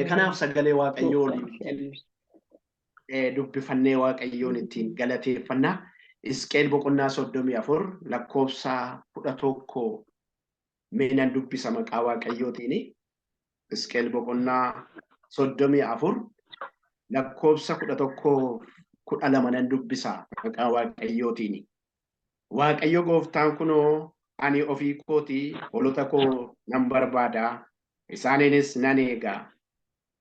Kanaaf sagalee Waaqayyoo waliin dubbifannee Waaqayyoon ittiin galateeffannaa. Hisqeel boqonnaa 34 lakkoofsa 11 mee nan dubbisa maqaa Waaqayyootiin. Hisqeel boqonnaa 34 lakkoofsa 11 12 nan dubbisa maqaa Waaqayyootiin. Waaqayyo gooftaan kunoo, ani ofii kootii hoolota koo nan barbaada, isaaniinis nan eega.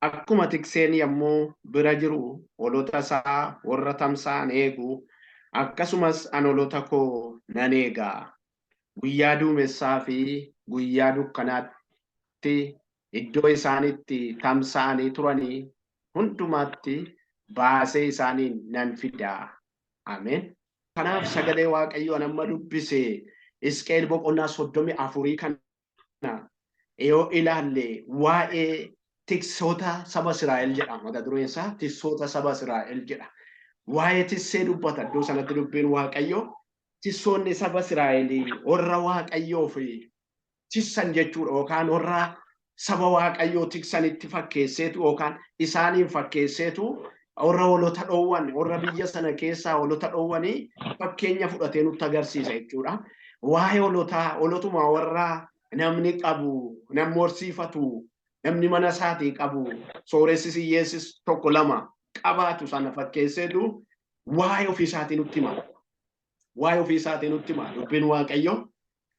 Akkuma tikseen yommuu bira jiru hoolota isaa warra tamsa'an eegu, akkasumas an hoolota koo nan eega. Guyyaa duumessaa fi guyyaa dukkanaatti iddoo isaan itti tamsa'anii turanii hundumaatti baasee isaaniin nan fida. Ameen. Kanaaf sagalee Waaqayyoo an amma dubbise Hisqeel boqonnaa 34 kana yoo ilaalle, waa'ee tiksoota saba Israa'el jedha. Mata dureen isaa tiksoota saba Israa'el jedha. Waa'ee tissee dubbata iddoo sanatti dubbiin Waaqayyoo. Tissoonni saba Israa'el warra Waaqayyoof tissan jechuudha, yookaan warra saba Waaqayyoo tiksanitti fakkeesseetu yookaan isaaniin fakkeesseetu warra hoolota dhoowwan, warra biyya sana keessaa hoolota dhoowwanii fakkeenya fudhatee nutti agarsiisa jechuudha. Waa'ee hoolotaa, hoolotuma warra namni qabu, namni horsiifatu, namni mana isaatii qabu, sooressis hiyyeessis tokko lama qabaatu sana fakkeesseetu waa'ee ofii isaatii nutti hima. Waa'ee ofii isaatii nutti hima dubbiin Waaqayyoo.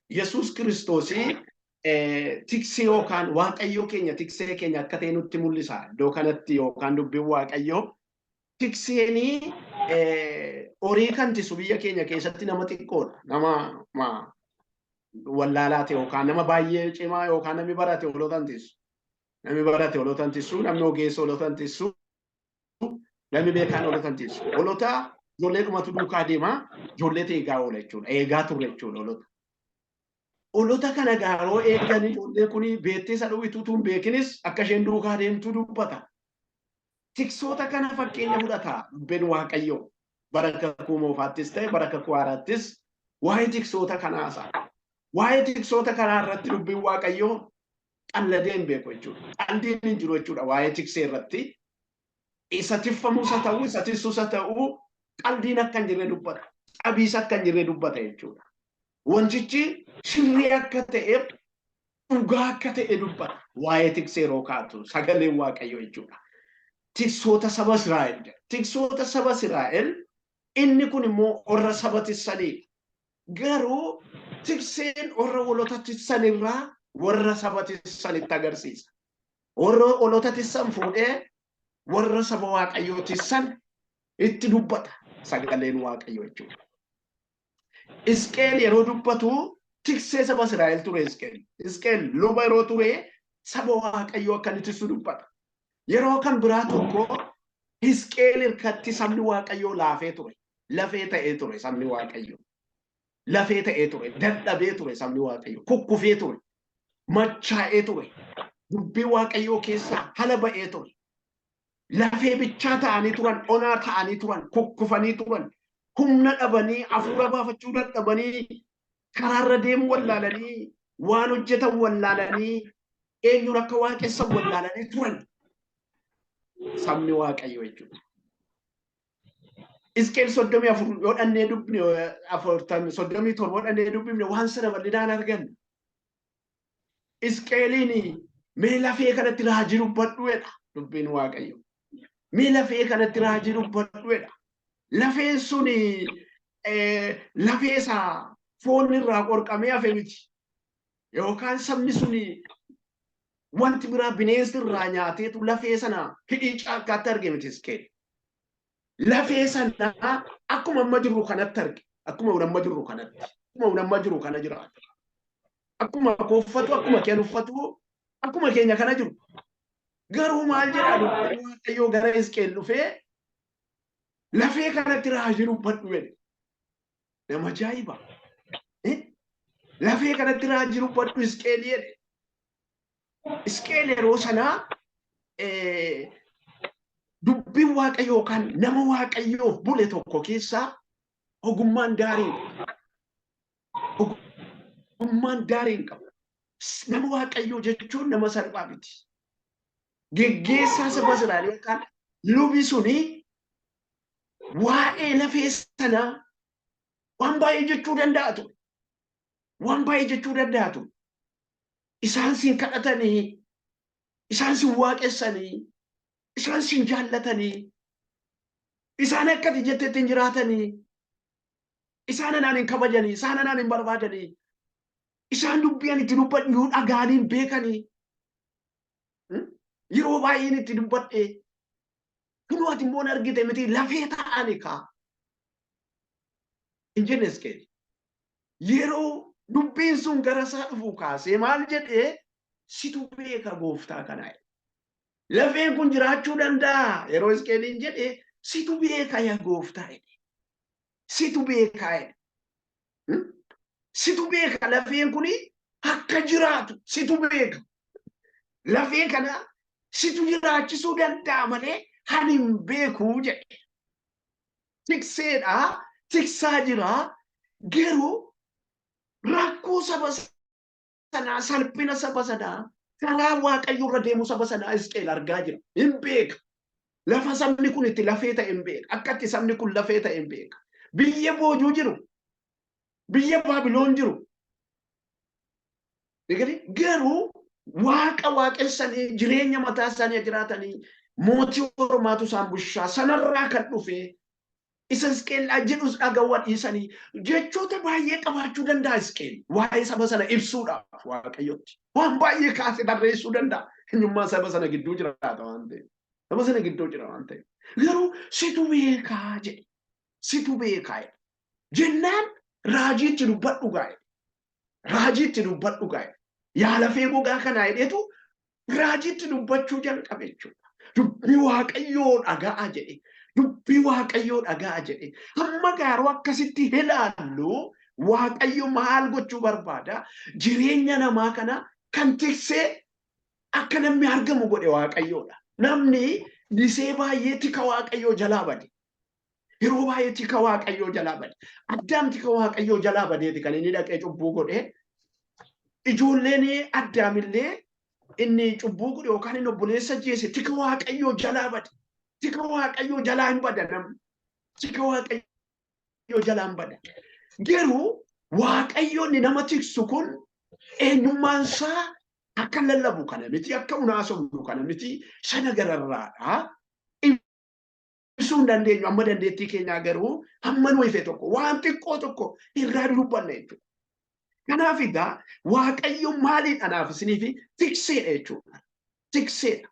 Yesuus Kiristoosii tiksee yookaan Waaqayyoo keenya, tiksee keenya akka ta'e nutti mul'isa. Iddoo kanatti yookaan dubbiin Waaqayyoo tikseenii horii kan tisu biyya keenya keessatti nama xiqqoodha. Nama wallaalaa ta'e yookaan nama baay'ee cimaa yookaan namni barate hoolota hin tisu. Namni barate hoolota hin tisu, namni ogeessa hoolota hin tisu, namni beekaan hoolota hin tisu. Hoolota ijoollee dhumatu duukaa deema, ijoollee eegaa oola jechuudha. Eegaa turre jechuudha hoolota. Hoolota kana gaaroo eegan ijoollee kun beektee isa dhowwitu hin beekinis akka isheen duukaa deemtu dubbata. Tiksoota kana fakkeenya fudhata dubbiin Waaqayyoo. Bara kakuu moofaattis ta'e bara kakuu haaraattis waa'ee tiksoota kanaa haasa'aa. Waa'ee tiksoota kanaa irratti dubbiin Waaqayyoo qalladee hin beeku jechuudha. Qaldiin hin jiru jechuudha waa'ee tiksee irratti. Isa tiffamus haa ta'u, isa tissus haa ta'u, qaldiin akka hin jirre dubbata. Qabiis akka hin jirre dubbata jechuudha. Wantichi sirrii akka ta'eef, dhugaa akka ta'e dubbata. Waa'ee tiksee yeroo kaatu sagaleen Waaqayyoo jechuudha. Tiksoota saba Israa'el jedha. Tiksoota saba Israa'el inni kun immoo warra saba tissanidha. Garuu tikseen warra hoolota tissanirraa warra saba tissanitti agarsiisa. Warra hoolota tissan fuudhee warra saba Waaqayyoo tissan itti dubbata sagaleen Waaqayyoo jechuudha. Hisqeel yeroo dubbatu tiksee saba Israa'el ture Hisqeel. Hisqeel luba yeroo ture saba Waaqayyoo akka inni tissu dubbata. Yeroo kan biraa tokko Hisqeel hirkatti sabni Waaqayyoo laafee ture. Lafee ta'ee ture sabni Waaqayyoo. Lafee ta'ee ture. Dadhabee ture sabni Waaqayyoo. Kukkufee ture. Machaa'ee ture. Dubbii Waaqayyoo keessaa hala ba'ee ture. Lafee bichaa ta'anii turan, onaa ta'anii turan, kukkufanii turan, humna dhabanii, hafuura baafachuu dadhabanii, karaarra deemuu wallaalanii, waan hojjetan wallaalanii, eenyuun akka waaqessan wallaalanii turan. Sabni Waaqayyoo jechuudha. Hisqeel 34 yoo dhannee dubbine, 37 yoo dhannee dubbifne, waan sana bal'inaan arganna. Hisqeeliin mee lafee kanatti raajii dubbadhu jedha dubbiin Waaqayyo. Mee lafee kanatti raajii dubbadhu jedha. Lafeen sun lafee isaa foon irraa qorqamee hafe miti. Yookaan sabni sun wanti biraa bineensi irraa nyaateetu lafee sana hidhii caakkaatti arge miti Hisqeel. Lafee sana akkuma amma jirru kanatti arge. Akkuma amma jirru kanatti. Akkuma amma jiru kana jiraata. Akkuma koo uffatu, akkuma keen uffatu, akkuma keenya kana jiru. Garuu maal jedha dubbiin Waaqayyoo? Gara Hisqeel dhufee lafee kanatti raajii dubbadhu jedhe. Nama ajaa'iba! Lafee kanatti raajii dubbadhu Hisqeel jedhe. Hisqeel yeroo sanaa dubbiin Waaqayyoo yookaan nama Waaqayyoof bule tokko keessaa ogummaan daarii ogummaan daarii hin qabu. Nama Waaqayyoo jechuun nama salphaa miti. Geggeessaa saba Israa'el yookaan lubi suni waa'ee lafee sanaa waan baay'ee jechuu danda'a ture. Waan baay'ee jechuu danda'a ture. Isaan siin kadhatanii, isaan siin waaqessanii, isaan siin jaallatanii, isaan akka ati jettetti hin jiraatanii, isaan anaan hin kabajanii, isaan anaan hin barbaadanii, isaan dubbii ani itti dubbadhu dhaga'anii hin beekanii. Yeroo baay'een itti dubbadhe, kunoo ati immoo argite miti, lafee ta'ani kaa. Hin jenne Hisqeel. Yeroo dubbiin sun gara isaa dhufu kaasee maal jedhee? Situ beeka gooftaa kanaa. Lafeen kun jiraachuu danda'a yeroo Hisqeeliin jedhe, situ beeka yaa gooftaa jedhe. Situ beekaa jedhe. Situ beeka, lafeen kun akka jiraatu situ beeka. Lafee kana situ jiraachisuu danda'a malee ani hin beeku jedhe. Tikseedha, tiksaa jira, garuu rakkoo saba sanaa, salphina saba sanaa, karaa Waaqayyo irra deemu saba sanaa Hisqeel argaa jira. Hin beeka. Lafa sabni kun itti lafee ta'e hin beeka. Akka itti sabni kun lafee ta'e hin beeka. Biyya boojuu jiru. Biyya Baabiloon jiru. Garuu Waaqa waaqessanii jireenya mataa isaanii jiraatanii, mootii ormaatu isaan bushaa sanarraa kan dhufe isa Hisqeel jedhus dhaga'uu dhiisanii, jechoota baay'ee qabaachuu danda'a Hisqeel waa'ee saba sana ibsuudhaaf. Waaqayyotti waan baay'ee kaasee barreessuu danda'a. Eenyummaa saba sana gidduu jiraata waan ta'eef. Saba sana gidduu jira waan ta'eef. Garuu situ beekaa jedhe. Situ beekaa jedhe. Jennaan raajiitti dubbadhu gaa'e. Raajiitti dubbadhu gaa'e. Yaa lafee gogaa kanaa jedheetu raajiitti dubbachuu jalqabe jechuudha. Dubbii Waaqayyoo dhaga'a jedhe. Dubbii Waaqayyoo dhaga'a jedhe. Amma gaaruu akkasitti ilaallu, Waaqayyo maal gochuu barbaada? Jireenya namaa kana kan tiksee akka namni argamu godhe Waaqayyoodha. Namni disee baay'ee tika Waaqayyoo jalaa bade. Yeroo baay'ee tika Waaqayyoo jalaa bade. Addaam tika Waaqayyoo jalaa badeeti kan inni dhaqee cubbuu godhe. Ijoolleen Addaamillee inni cubbuu godhe yookaan inni obboleessa ajjeese tika Waaqayyoo jalaa bade. Tika Waaqayyoo jalaa hin bada namni. Tika Waaqayyoo jalaa hin bada. Garuu Waaqayyo inni nama tiksu kun eenyummaan isaa akka lallabu kana miti, akka unaasofnu kana miti, sana gararraadha. Ibsuu hin dandeenyu amma dandeettii keenyaa, garuu hamma nu ife tokko waan xiqqoo tokko irraa dubbanna jechuudha. Kanaaf egaa Waaqayyo maaliidha naaf isiniif? Tikseedha jechuudha. Tikseedha.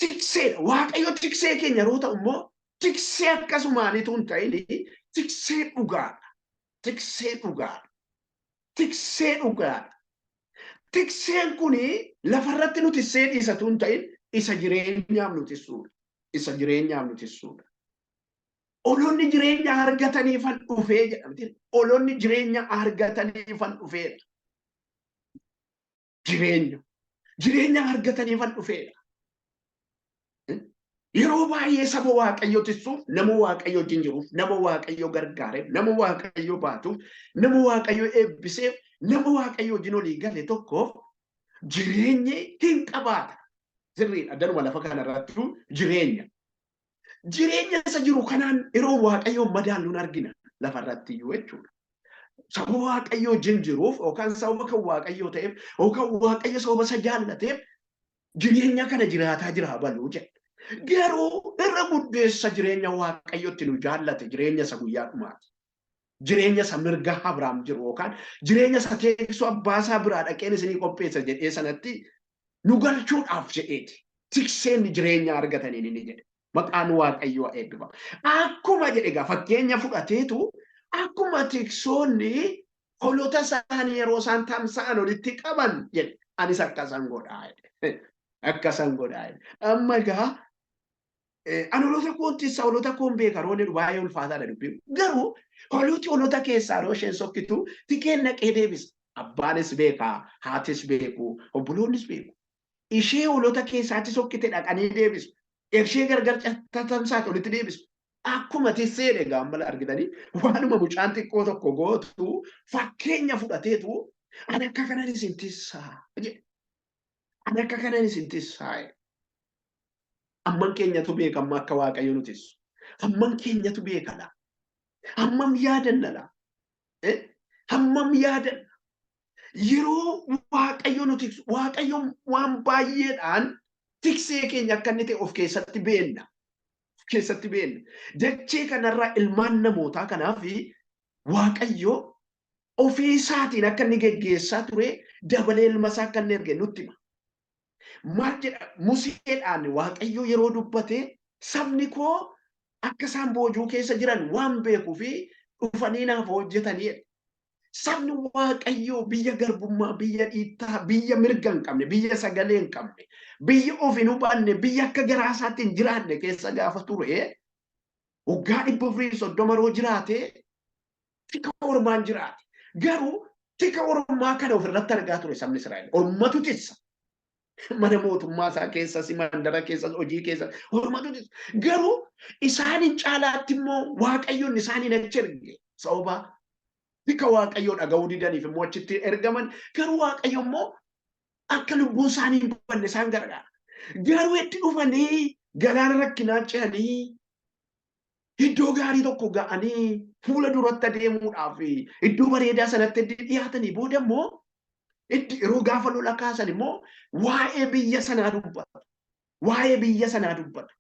Tikseedha. Waaqayyo tiksee keenya yeroo ta'u immoo tiksee akkasumaanitu hin ta'in, tiksee dhugaadha. Tiksee dhugaadha. Tiksee dhugaadha. Tikseen kuni lafarratti nu tissee dhiisatu hin ta'in, isa jireenyaaf nu tissuudha. Isa jireenyaaf nu tissuudha. Hoolonni jireenya argataniifan dhufee jedhamti. Hoolonni jireenya argataniifan dhufeedha. Jireenya. Jireenya argataniifan dhufeedha. Yeroo baay'ee saba Waaqayyoo tissuuf, nama Waaqayyoo wajjin jiruuf, nama Waaqayyoo gargaareef, nama Waaqayyoo baatuuf, nama Waaqayyoo eebbiseef, nama Waaqayyoo wajjin olii gale tokkoof jireenyi hin qabaata. Sirriidha. Danuma lafa kanarrattuu jireenya. Jireenya isa jiru kanaan yeroo Waaqayyoon madaalluun argina lafarratti iyyuu jechuudha. Sababa Waaqayyoo wajjin jiruuf yookaan sababa kan Waaqayyoo ta'eef yookaan Waaqayyo sababa isa jaallateef jireenya kana jiraataa jira baluu jedha. Garuu irra guddeessa jireenya Waaqayyotti nu jaallate jireenya isa guyyaa dhumaati. Jireenya isa mirga Abrahaam jiru yookaan jireenya isa teessoo abbaasaa biraa dhaqeen isinii qopheessa jedhee sanatti nu galchuudhaaf jedheeti. Tikseen jireenya argataniin inni jedhe. Maqaan Waaqayyoo eebbifama. Akkuma jedhe egaa fakkeenya fudhateetu, akkuma tiksoonni hoolota isaanii yeroo isaan tamsa'an walitti qaban jedhe, anis akkasan godhaa jedhe. Akkasan godhaa jedhe. Amma egaa ani hoolota koon tissa, hoolota koon beeka yeroo inni baay'ee ulfaataadha dubbiin. Garuu hooloti hoolota keessaa yeroo isheen sokkitu tikeen naqee deebisa. Abbaanis beekaa, haatis beeku, obboloonnis beeku. Ishee hoolota keessaatti sokkite dhaqanii deebisu. Ishee gargar tatamsaate walitti deebisu. Akkuma tisseedha egaa amma argitanii, waanuma mucaan xiqqoo tokko gootu fakkeenya fudhateetu ani akka kanan isin tissaa jedhe. Ani akka kanan isin tissaa jedhe. Amman keenyatu beeka amma akka Waaqayyo nu tissu. Hammam keenyatu beeka laa? Hammam yaadanna laa? Hammam yaadanna? Yeroo Waaqayyo nu tiksu, Waaqayyo waan baay'eedhaan tiksee keenya akka inni ta'e of keessatti beenna. Of keessatti beenna. Dachee kanarraa ilmaan namootaa kanaaf Waaqayyo ofii isaatiin akka inni geggeessaa ture dabalee ilma isaa akka inni erge nutti hima. Maal jedha Museedhaan Waaqayyo yeroo dubbate sabni koo akka isaan boojuu keessa jiran waan beekuu fi dhufanii naaf hojjetanii. Sabni Waaqayyoo biyya garbummaa, biyya dhiittaa, biyya mirga hin qabne, biyya sagalee hin qabne, biyya of hin hubanne, biyya akka garaa isaatti hin jiraanne keessa gaafa ture waggaa 430 yeroo jiraate tika ormaan jiraate. Garuu tika ormaa kana ofirratti argaa ture sabni Israa'el. Ormatu tissa. Mana mootummaa isaa keessas, mandara keessas, hojii keessas ormatu tissa. Garuu isaaniin caalaatti immoo Waaqayyoon isaaniin achi erge. Sababa tika Waaqayyoo dhaga'uu didaniif immoo achitti ergaman. Garuu Waaqayyo immoo akka lubbuun isaanii hin banne isaan gargaara. Garuu itti dhufanii galaana rakkinaa ce'anii iddoo gaarii tokko ga'anii fuula duratti adeemuudhaaf iddoo bareedaa sanatti itti dhiyaatanii booda immoo itti yeroo gaafa lola kaasan immoo waa'ee biyya sanaa dubbatu. Waa'ee biyya sanaa dubbatu.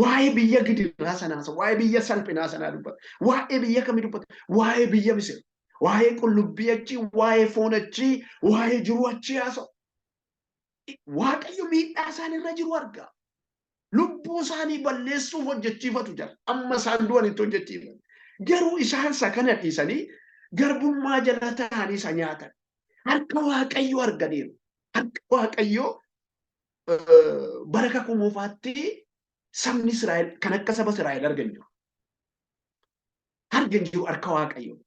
Waa'ee biyya gidiraa sanaa, waa'ee biyya salphinaa sanaa dubbatu. Waa'ee biyya kamii dubbatu? Waa'ee biyya Misir. Waa'ee qullubbii achii, waa'ee foon achii, waa'ee jiruu achii haasa'u. Waaqayyo miidhaa isaan irra jiru arga. Lubbuu isaanii balleessuuf hojjechiifatu jira. Amma isaan du'anitti hojjechiifatu. Garuu isaan isa kana dhiisanii garbummaa jala ta'anii isa nyaatan. Harka Waaqayyoo arganiiru. Harka Waaqayyoo bara kakuu moofaatti sabni Israa'el kan akka saba Israa'el argan jiru. Argan jiru harka Waaqayyoo.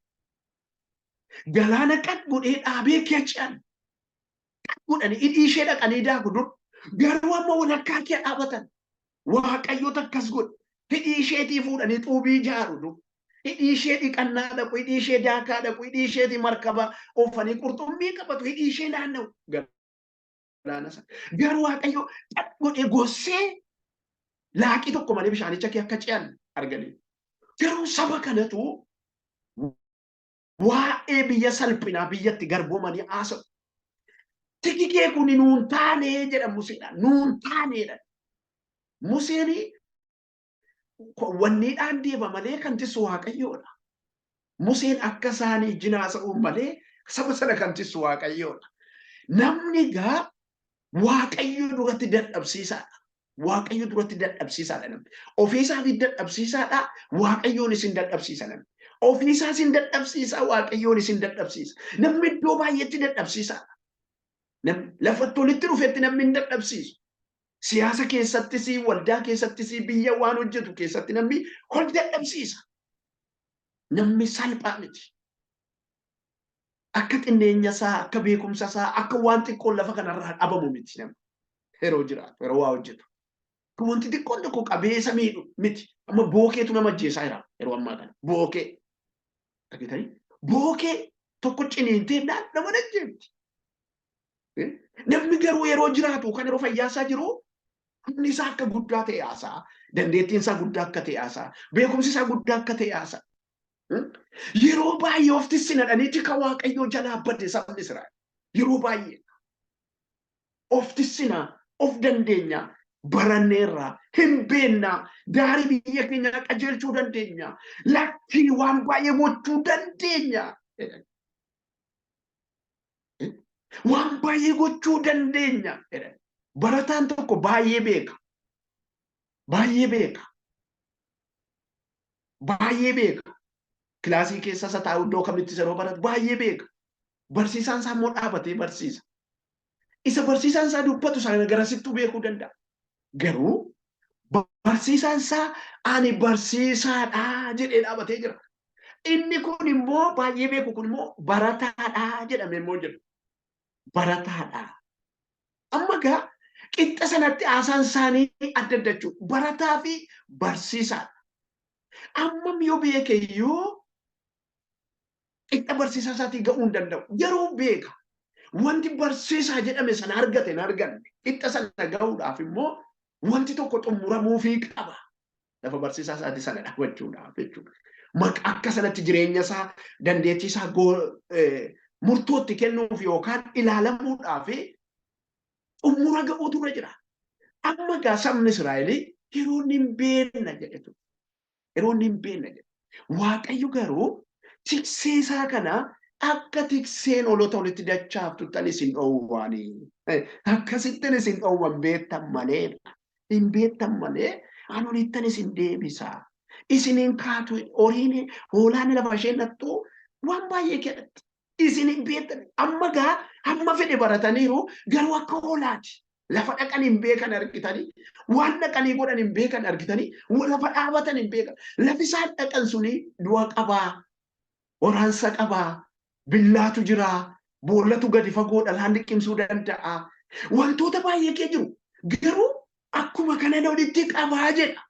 Galaana qad godhee dhaabee kee ce'an. Godhanii hidhii ishee dhaqanii daaku dur. Garuu amma walakkaa kee dhaabatan. Waaqayyoota akkas godhe. Hidhii isheetii fuudhanii xuubii ijaaru dur. Hidhii ishee dhiqannaa dhaqu, hidhii ishee daakaa dhaqu, hidhii isheetii markaba oofanii qurxummii qabatu, hidhii ishee naanna'u. Galaana sana. Garuu Waaqayyo qad godhee gossee laaqii tokko malee bishaanicha kee akka ce'an arganii. Garuu saba kanatu waa'ee biyya salphinaa biyyatti garboomanii haasa'u. Tiki kee kun nuun taanee jedha Museedhaan. Nuun taaneedha. Museen wanniidhaan deema malee kan tissu Waaqayyoodha. Museen akka isaanii ijjin haasa'uun malee saba sana kan tissu Waaqayyoodha. Namni egaa Waaqayyo duratti dadhabsiisaadha. Waaqayyo duratti dadhabsiisaadha namni. Ofii isaatii dadhabsiisaadha, Waaqayyoon isin dadhabsiisa namni. Ofii isaa isin dadhabsiisa, Waaqayyoon isin dadhabsiisa. Namni iddoo baay'eetti dadhabsiisaadha. Namni lafatti walitti dhufetti namni hin dadhabsiisu. Siyaasa keessattis, waldaa keessattis, biyya waan hojjetu keessatti namni ol dadhabsiisa. Namni salphaa miti. Akka xinneenya isaa, akka beekumsa isaa, akka waan xiqqoon lafa kanarraa dhabamu miti namni. Yeroo jiraatu, yeroo waa hojjetu. Wanti xiqqoon tokko qabee isa miidhu miti. Amma bookeetu nama ajjeesaa jira yeroo ammaa kana. Bookee. Argitanii? Bookee tokko ciniintee nama ajjeefti. Namni garuu yeroo jiraatu kan yeroo fayyaasaa jiru humni isaa akka guddaa ta'e haasa'a. Dandeettiin isaa guddaa akka ta'e haasa'a. Beekumsi isaa guddaa akka ta'e haasa'a. Yeroo baay'ee of tissinadhanii tika Waaqayyoo jalaa bade sabni Israa'el. Yeroo baay'ee of tissinaa, of dandeenya, baranneerraa, hin beennaa, daarii biyya keenyaa qajeelchuu dandeenya, lakkii waan baay'ee gochuu dandeenya. Waan baay'ee gochuu dandeenya. Barataan tokko baay'ee beeka. Baay'ee beeka. Baay'ee beeka. Kilaasii keessa isa taa'u iddoo kamittis yeroo baratu baay'ee beeka. Barsiisaan isaa immoo dhaabatee barsiisa. Isa barsiisaan isaa dubbatu sana garasittuu beekuu danda'a. Garuu barsiisaan isaa ani barsiisaadha jedhee dhaabatee jira. Inni kun immoo baay'ee beeku kun immoo barataadha jedhamee immoo jira. Barataadha. Amma egaa qixxa sanatti haasaan isaanii adda adda jechuudha. Barataa fi barsiisaadha. Ammam yoo beeke iyyuu qixxa barsiisaa isaatii ga'uu hin danda'u. Garuu beeka. Wanti barsiisaa jedhame sana argate hin arganne. Qixxa sana ga'uudhaaf immoo Wanti tokko xumuramuufii qaba. Lafa barsiisaa isaatii sana dhaabachuudhaaf jechuudha. Akka sanatti jireenya isaa, dandeettii isaa murtootti kennuuf yookaan ilaalamuudhaaf xumura ga'uutu irra jira. Amma gaa sabni Israa'el yeroo inni hin beekna jedhetu. Yeroo inni hin beekna jedhe. Waaqayyo garuu tiksee isaa kana akka tikseen hoolota walitti dachaaftutti isin dhoowwaanii. Akkasittiin isin dhoowwan beektan malee. Hin beektan malee ani olittan isin deebisa. Isiniin kaatu, horiin hoolaan lafa isheen nattu waan baay'ee kennetti. Isin hin beektan. Amma gaa hamma fedhe barataniiru, garuu akka hoolaati. Lafa dhaqan hin beekan argitanii, waan dhaqanii godhan hin beekan argitanii, lafa dhaabatan hin beekan. Lafi isaan dhaqan suni du'a qabaa, waraansa qabaa, billaatu jiraa, boollatu gadi fagoodha, laan liqimsuu danda'a. Wantoota baay'ee kee jiru. Garuu akkuma kana walitti qabaa jedha.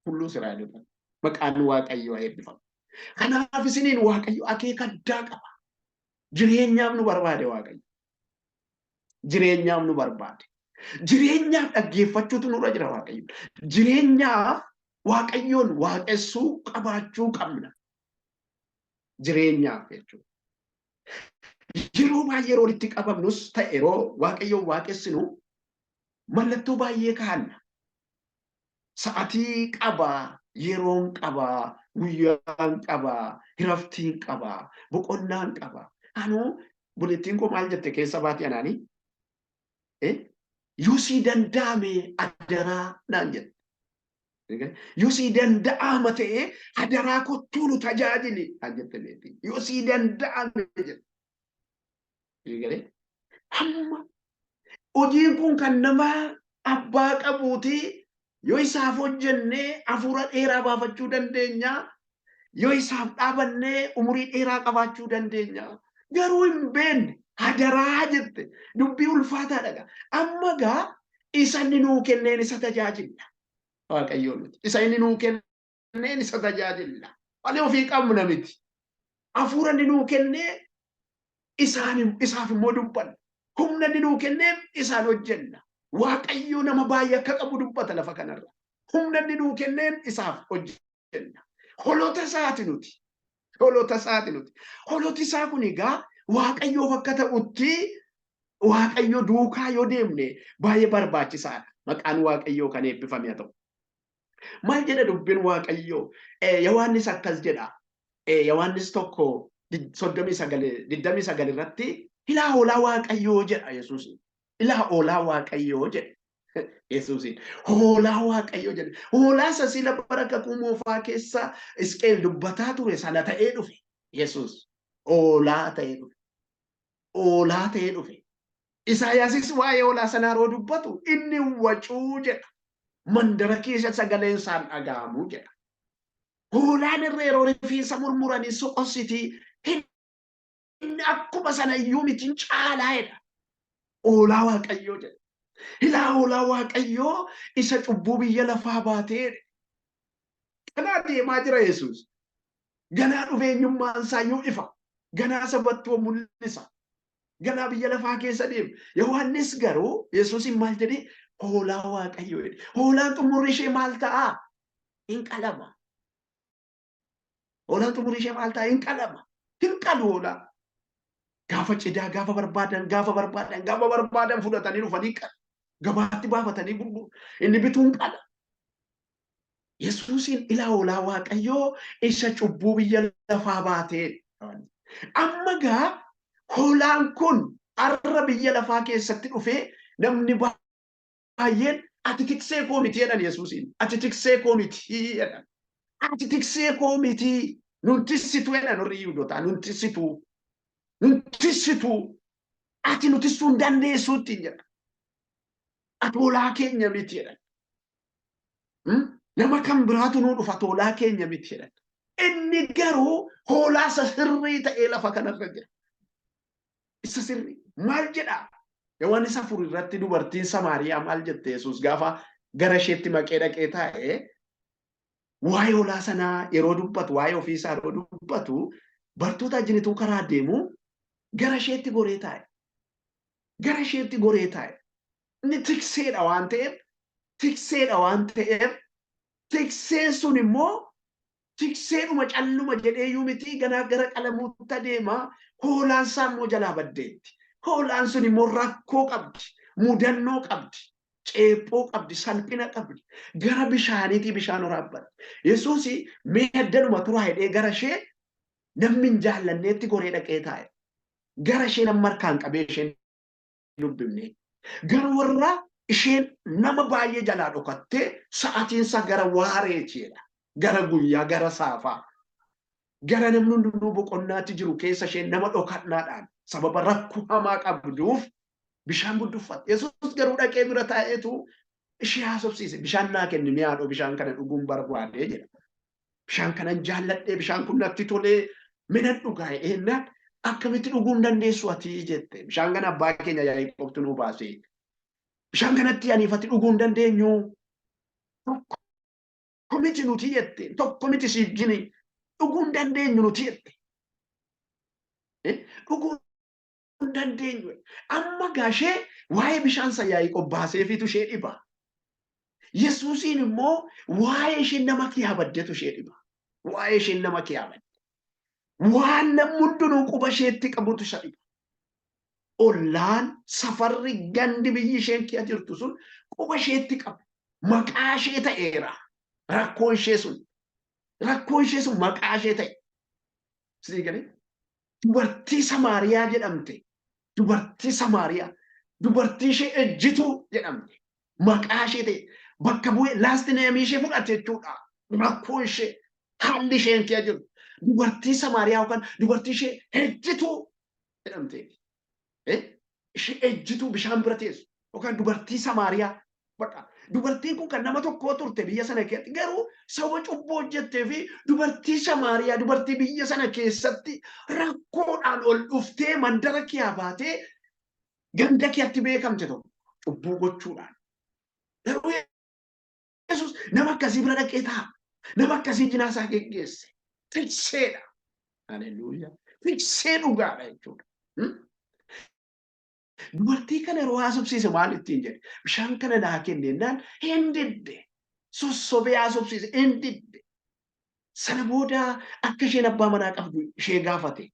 Tulluu Israa'eloota. Maqaan Waaqayyoo eebbifamu. Kanaaf isiniin Waaqayyo akeeka addaa qaba. Jireenyaaf nu barbaade Waaqayyo. Jireenyaaf nu barbaade. Jireenyaaf dhaggeeffachuutu nurra jira Waaqayyo. Jireenyaaf Waaqayyoon waaqessuu qabaachuu qabna. Jireenyaaf jechuudha. Yeroo baay'ee yeroo walitti qabamnus ta'e yeroo Waaqayyoon waaqessinu mallattoo baay'ee kaa'anna. Sa'atii qabaa, yeroon qabaa, guyyaan qabaa, hiraftiin qabaa, boqonnaan qabaa. Anuu bulettiin koo maal jette keessa baate anaanii? Yoo sii danda'ame adaraa naan jette. Yoo sii danda'ama ta'e adaraa kottuu nu tajaajili naan jette beekti. Yoo sii danda'ame jette. Hamma hojiin kun kan nama abbaa qabuuti, yoo isaaf hojjennee hafuura dheeraa baafachuu dandeenya. Yoo isaaf dhaabannee umurii dheeraa qabaachuu dandeenya. Garuu hin beekne hadaraa jette, dubbii ulfaataadha. Amma gaa isa inni nuu kenneen isa tajaajilla. Waaqayyoon miti. Isa inni nuu kenneen isa tajaajilla. Malee ofii qabna miti. Hafuura inni nuu kennee isaan isaaf immoo dubbanna. Humna inni nuu kenneen isaan hojjenna. Waaqayyo nama baay'ee akka qabu dubbata lafa kanarra. Humna inni nuu kenneen isaaf hojjenna. Holota isaati nuti. Holota isaati nuti. Holoti isaa kun egaa Waaqayyoof akka ta'utti Waaqayyo duukaa yoo deemne baay'ee barbaachisaadha. Maqaan Waaqayyoo kan eebbifame haa ta'u. Maal jedha dubbiin Waaqayyoo? Yohaannis akkas jedha. Yohaannis 1:39, 29 irratti ilaa hoolaa Waaqayyoo jedha Yesuus. Ilaa hoolaa Waaqayyoo jedha. Yesuusiin hoolaa Waaqayyoo jedhe. Hoolaa isa sila bara kakuu moofaa keessa Isqeel dubbataa ture sana ta'ee dhufe. Yesuus hoolaa ta'ee dhufe. Hoolaa ta'ee dhufe. Isaayyaasis waa'ee hoolaa sanaa yeroo dubbatu inni wacuu jedha. Mandara keessa sagaleen isaan dhaga'amu jedha. Hoolaan irra yeroo rifeensa murmuranii soqositii, inni akkuma sana iyyuu miti, caalaa jedha. Hoolaa Waaqayyoo jedha. Ilaa hoolaa Waaqayyoo isa cubbuu biyya lafaa baatee. Ganaa deemaa jira Yesuus. Ganaa dhufe eenyummaan isaa iyyuu ifa. Ganaa sabattuu mul'isa. Ganaa biyya lafaa keessa deema. Yohaannis garuu Yesuusin maal jedhee? Hoolaa Waaqayyoo jedhe. Hoolaan xumurri ishee maal ta'a? Hin qalama. Hoolaan xumurri ishee maal ta'a? Hin qalama. Hin qalu hoolaa. Gaafa cidaa gaafa barbaadan, gaafa barbaadan, gaafa barbaadan fudhatanii dhufanii qala. Gabaatti baafatanii gurguru. Inni bituun qala. Yesuusiin ilaa hoolaa Waaqayyoo isa cubbuu biyya lafaa baatee. Amma gaa hoolaan kun har'a biyya lafaa keessatti dhufee namni baay'een ati tiksee koo miti jedhan Yesuusiin. Ati tiksee koo miti jedhan. Ati tiksee koo miti. Nun tissitu jedhan warri Yihuudootaa. Nun tissitu. Nun tissitu. Ati nu tissuu hin dandeessu ittiin jedhan. Ati hoolaa keenya miti jedhan. Nama kan biraatu nuu dhufa, hoolaa keenya miti jedhan. Inni garuu hoolaa isa sirrii ta'ee lafa kanarra jira. Isa sirrii. Maal jedhaa? Yohaannis 4 irratti dubartiin Samaariyaa maal jette? Yesuus gaafa gara isheetti maqee dhaqee taa'ee waa'ee hoolaa sanaa yeroo dubbatu, waa'ee ofiisaa yeroo dubbatu, bartoota wajjinituu karaa deemu gara isheetti goree taa'e. Gara isheetti goree taa'e. Inni tikseedha waan ta'eef Tikseedha waan ta'eef tikseen sun immoo tikseedhuma calluma jedheeyyuu miti ganaa gara qalamuutti adeema. Hoolaan isaa immoo jalaa baddeetti. Hoolaan sun immoo rakkoo qabdi, mudannoo qabdi, ceephoo qabdi, salphina qabdi. Gara bishaaniitii bishaan waraabbatti. Yesuus mee addanuma turaa jedhee gara ishee namni hin jaallanneetti goree dhaqee taa'e. Gara ishee nama harkaan qabee isheen dubbifne. Gara warra isheen nama baay'ee jalaa dhokattee sa'atiinsa gara waareetiidha. Gara guyyaa, gara saafaa. Gara namni hundinuu boqonnaatti jiru keessa isheen nama dhokatnaadhaan sababa rakkoo hamaa qabduuf bishaan budduffatte. Yesuus garuu dhaqee bira taa'eetu ishee haasofsiise. Bishaan naa kenni mi'aadhoo bishaan kana dhuguun barbaade jedha. Bishaan kanan jaalladhee bishaan kun natti tolee minan dhugaa ennaan akkamitti dhuguu hin dandeessu ati jette. Bishaan kana abbaa keenya Yaaqoobtu nuu baase. Bishaan kanatti aniif ati dhuguu hin dandeenyu. Tokko miti nuti jette. Tokko miti siif jini. Dhuguu hin dandeenyu nuti jette. Dhuguu hin dandeenyu. Amma gaashee waa'ee bishaan isa Yaaqoob baaseefiitu ishee dhiba. Yesuusiin immoo waa'ee isheen nama kiyaa baddetu ishee dhiba. Waa'ee isheen nama kiyaa badde. Waan namni hundinuu quba isheetti qabutu isa dhiba. Ollaan, safarri, gandi biyyi isheen kiya jirtu sun quba isheetti qabu. Maqaa ishee ta'eera. Rakkoon ishee sun. Rakkoon ishee sun maqaa ishee ta'e. Isinii galee? Dubartii Samaariyaa jedhamte. Dubartii Samaariyaa. Dubartii ishee ejjituu jedhamte. Maqaa ishee ta'e. Bakka bu'ee last name ishee fudhate jechuudha. Rakkoo ishee haalli isheen kiya jiru. Dubartii Samaariyaa yookaan dubartii ishee ejjituu jedhamte. Ishee ejjituu bishaan bira teessu yookaan dubartii Samaariyaa. Bakka dubartiin kun kan nama tokkoo turte biyya sana keessatti garuu sababa cubbuu hojjettee fi dubartii Samaariyaa dubartii biyya sana keessatti rakkoodhaan ol dhuftee mandara kiyaa baatee ganda kiyatti beekamte tokko cubbuu gochuudhaan. Garuu Yesuus nama akkasii bira dhaqee taa'a. Nama akkasii jinaa isaa geggeesse. Tikseedha. Haleluuyaa. Tiksee dhugaadha jechuudha. Dubartii kana yeroo haasofsiise maal ittiin jedhe? Bishaan kana naa kennennaan hin didde. Sossobee haasofsiise hin didde. Sana booda akka isheen abbaa manaa qabdu ishee gaafate.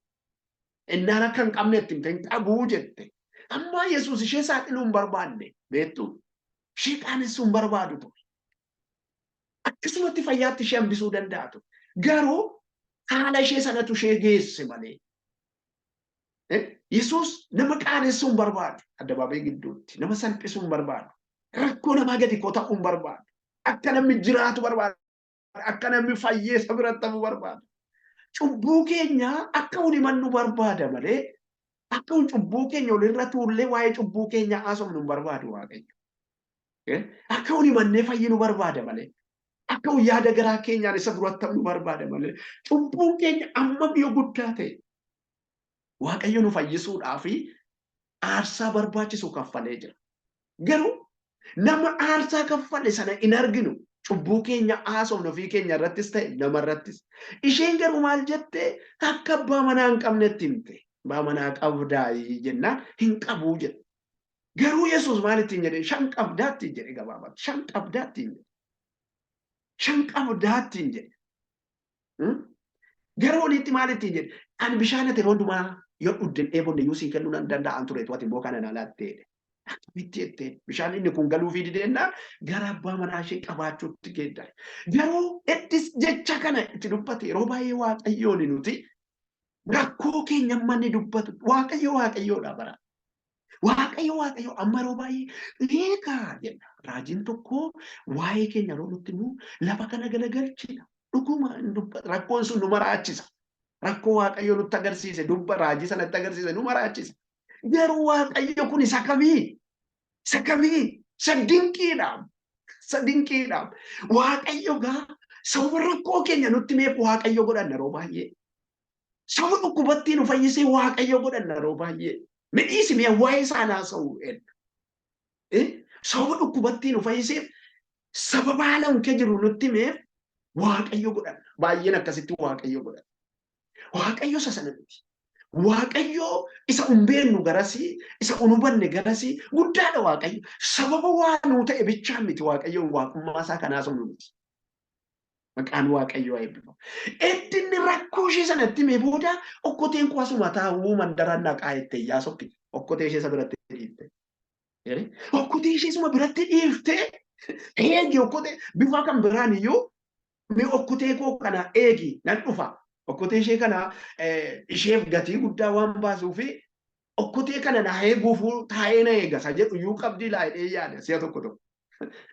Innaan akka hin qabne itti himte hin qabuu jette. Amma Yesuus ishee saaxiluu hin barbaanne beektu. Ishee qaanessuu hin barbaadu ture. Akkasumatti fayyaatti ishee hambisuu danda'a ture. Garuu haala ishee sanatu ishee geesse malee. Yesuus nama qaanessuu hin barbaadu. Addabaabayii gidduutti nama salphisuu hin barbaadu. Rakkoo namaa gadi kota'uu hin barbaadu. Akka namni jiraatu barbaada. Akka namni fayyee isa biratti hafu barbaada. Cubbuu keenya akka wal himannu barbaada malee akka cubbuu keenya walirra tuullee waa'ee cubbuu keenya haasofnu hin barbaadu Waaqayyo. Akka wal himannee fayyinu barbaada malee. Akka yaada garaa keenyaan isa duratti hafnu barbaada malee. Cubbuun keenya ammam yoo guddaa ta'e Waaqayyo nu fayyisuudhaaf aarsaa barbaachisu kaffalee jira. Garuu nama aarsaa kaffale sana hin arginu. Cubbuu keenya haasofnu ofii keenya irrattis ta'e nama irrattis. Isheen garuu maal jette akka abbaa manaa hin qabnetti himte. Abbaa manaa qabdaayi jennaan hin qabuu jette. Garuu Yesuus maal ittiin jedhe? Shan qabdaa ittiin jedhe gabaabaatti. Shan qabdaa ittiin jedhe. Shan qabdaa ittiin jedhe. Gara oliitti maal ittiin jedhe? Ani bishaan ati yeroo hundumaa yoo dhugde dheebonne iyyuu sii kennuu nan danda'an tureetu ati immoo kana na laattee jedhe. Akkamitti jettee bishaan inni kun galuufii dideenna gara abbaa manaa ishee qabaachuutti geeddare. Garuu ittis jecha kana itti dubbate yeroo baay'ee Waaqayyoon nuti rakkoo keenya amma inni dubbatu Waaqayyo Waaqayyoodha bara. Waaqayyo Waaqayyo amma yeroo baay'ee beekaa jenna. Raajiin tokko waa'ee keenya yeroo nutti himu lafa kana galagalchina. Dhuguma hin dubbata. Rakkoon sun nu maraachisa. Rakkoo Waaqayyo nutti agarsiise dubba raajii sanatti agarsiise nu maraachisa. Garuu Waaqayyo kun isa kamii? Isa kamii? Isa dinqiidha. Isa dinqiidha. Waaqayyo gaa sababa rakkoo keenya nutti himeef Waaqayyo godhanna yeroo baay'ee. Sababa dhukkubattii nu fayyisee Waaqayyo godhanna yeroo baay'ee. Midhiisi mi'a waa'ee isaan haasa'u enna. Sababa dhukkubattii nu fayyiseef sababa haala hunkee jiru nutti himeef Waaqayyo godhanna. Baay'een akkasitti Waaqayyo godhanna. Waaqayyo isa sana miti. Waaqayyoo isa hin beeknu garasii, isa hin hubanne garasii guddaadha Waaqayyo. Sababa waa nuu ta'e bichaan miti Waaqayyoon waaqummaa isaa kanaas nu miti. Maqaan Waaqayyoo haa eebbifamu. Eddinni rakkoo ishee sanatti himee booda okkoteen koo asuma taa'uu mandaraan naqaa jettee iyyaa sokkite. Okkotee ishee isa biratti dhiifte. Okkotee ishee isuma biratti dhiiftee eegi okkotee bifa kan biraan iyyuu mee okkotee koo kana eegi nan dhufa. Okkotee ishee kana isheef gatii guddaa waan baasuu fi okkotee kana na eeguufuu taa'ee na eega isa jedhu iyyuu qabdii laa jedhee yaada si'a tokko tokko.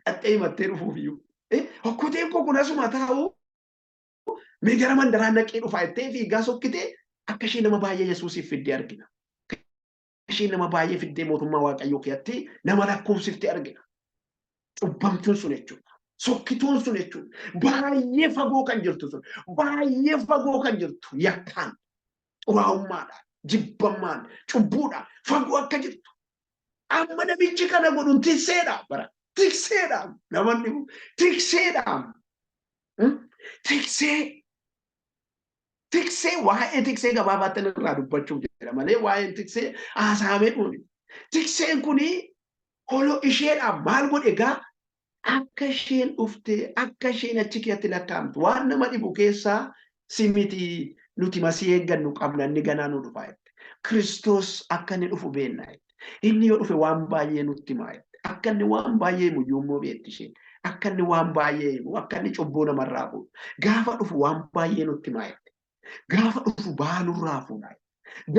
Dhattee himattee dhufuuf iyyuu. Okkoteen koo kun asuma taa'u mee gara mandaraa naqee dhufa jettee fiigaa sokkitee akka ishee nama baay'ee Yesuusiif fiddee argina. Akka ishee nama baay'ee fiddee mootummaa Waaqayyoo keessatti nama lakkoofsiftee argina. Cubbamtuun sun jechuudha. Sokkituun sun jechuudha. Baay'ee fagoo kan jirtu sun. Baay'ee fagoo kan jirtu yakkaan, xuraa'ummaadhaan, jibbammaan, cubbuudhaan fagoo akka jirtu. Amma namichi kana godhuun tikseedha bara. Tikseedha namoonni kun tikseedha. Tiksee tiksee waa'ee tiksee gabaabaatti irraa dubbachuuf jedha malee waa'een tiksee haasaamee dhuuni. Tikseen kuni holo isheedhaaf maal godhe egaa akka isheen dhuftee akka isheen achi keessatti lakkaa'amtu waan nama dhibu keessaa si miti nuti masii eeggannu qabna inni ganaa nu dhufa jette. Kiristoos akka inni dhufu beenna jette. Inni yoo dhufe waan baay'ee nutti himaa jette. Akka inni waan baay'ee himu iyyuu immoo beekti isheen. Akka inni waan baay'ee himu, akka inni cubbuu namarraa fuudhu. Gaafa dhufu waan baay'ee nutti himaa jette. Gaafa dhufu ba'aa nurraa fuudha jette.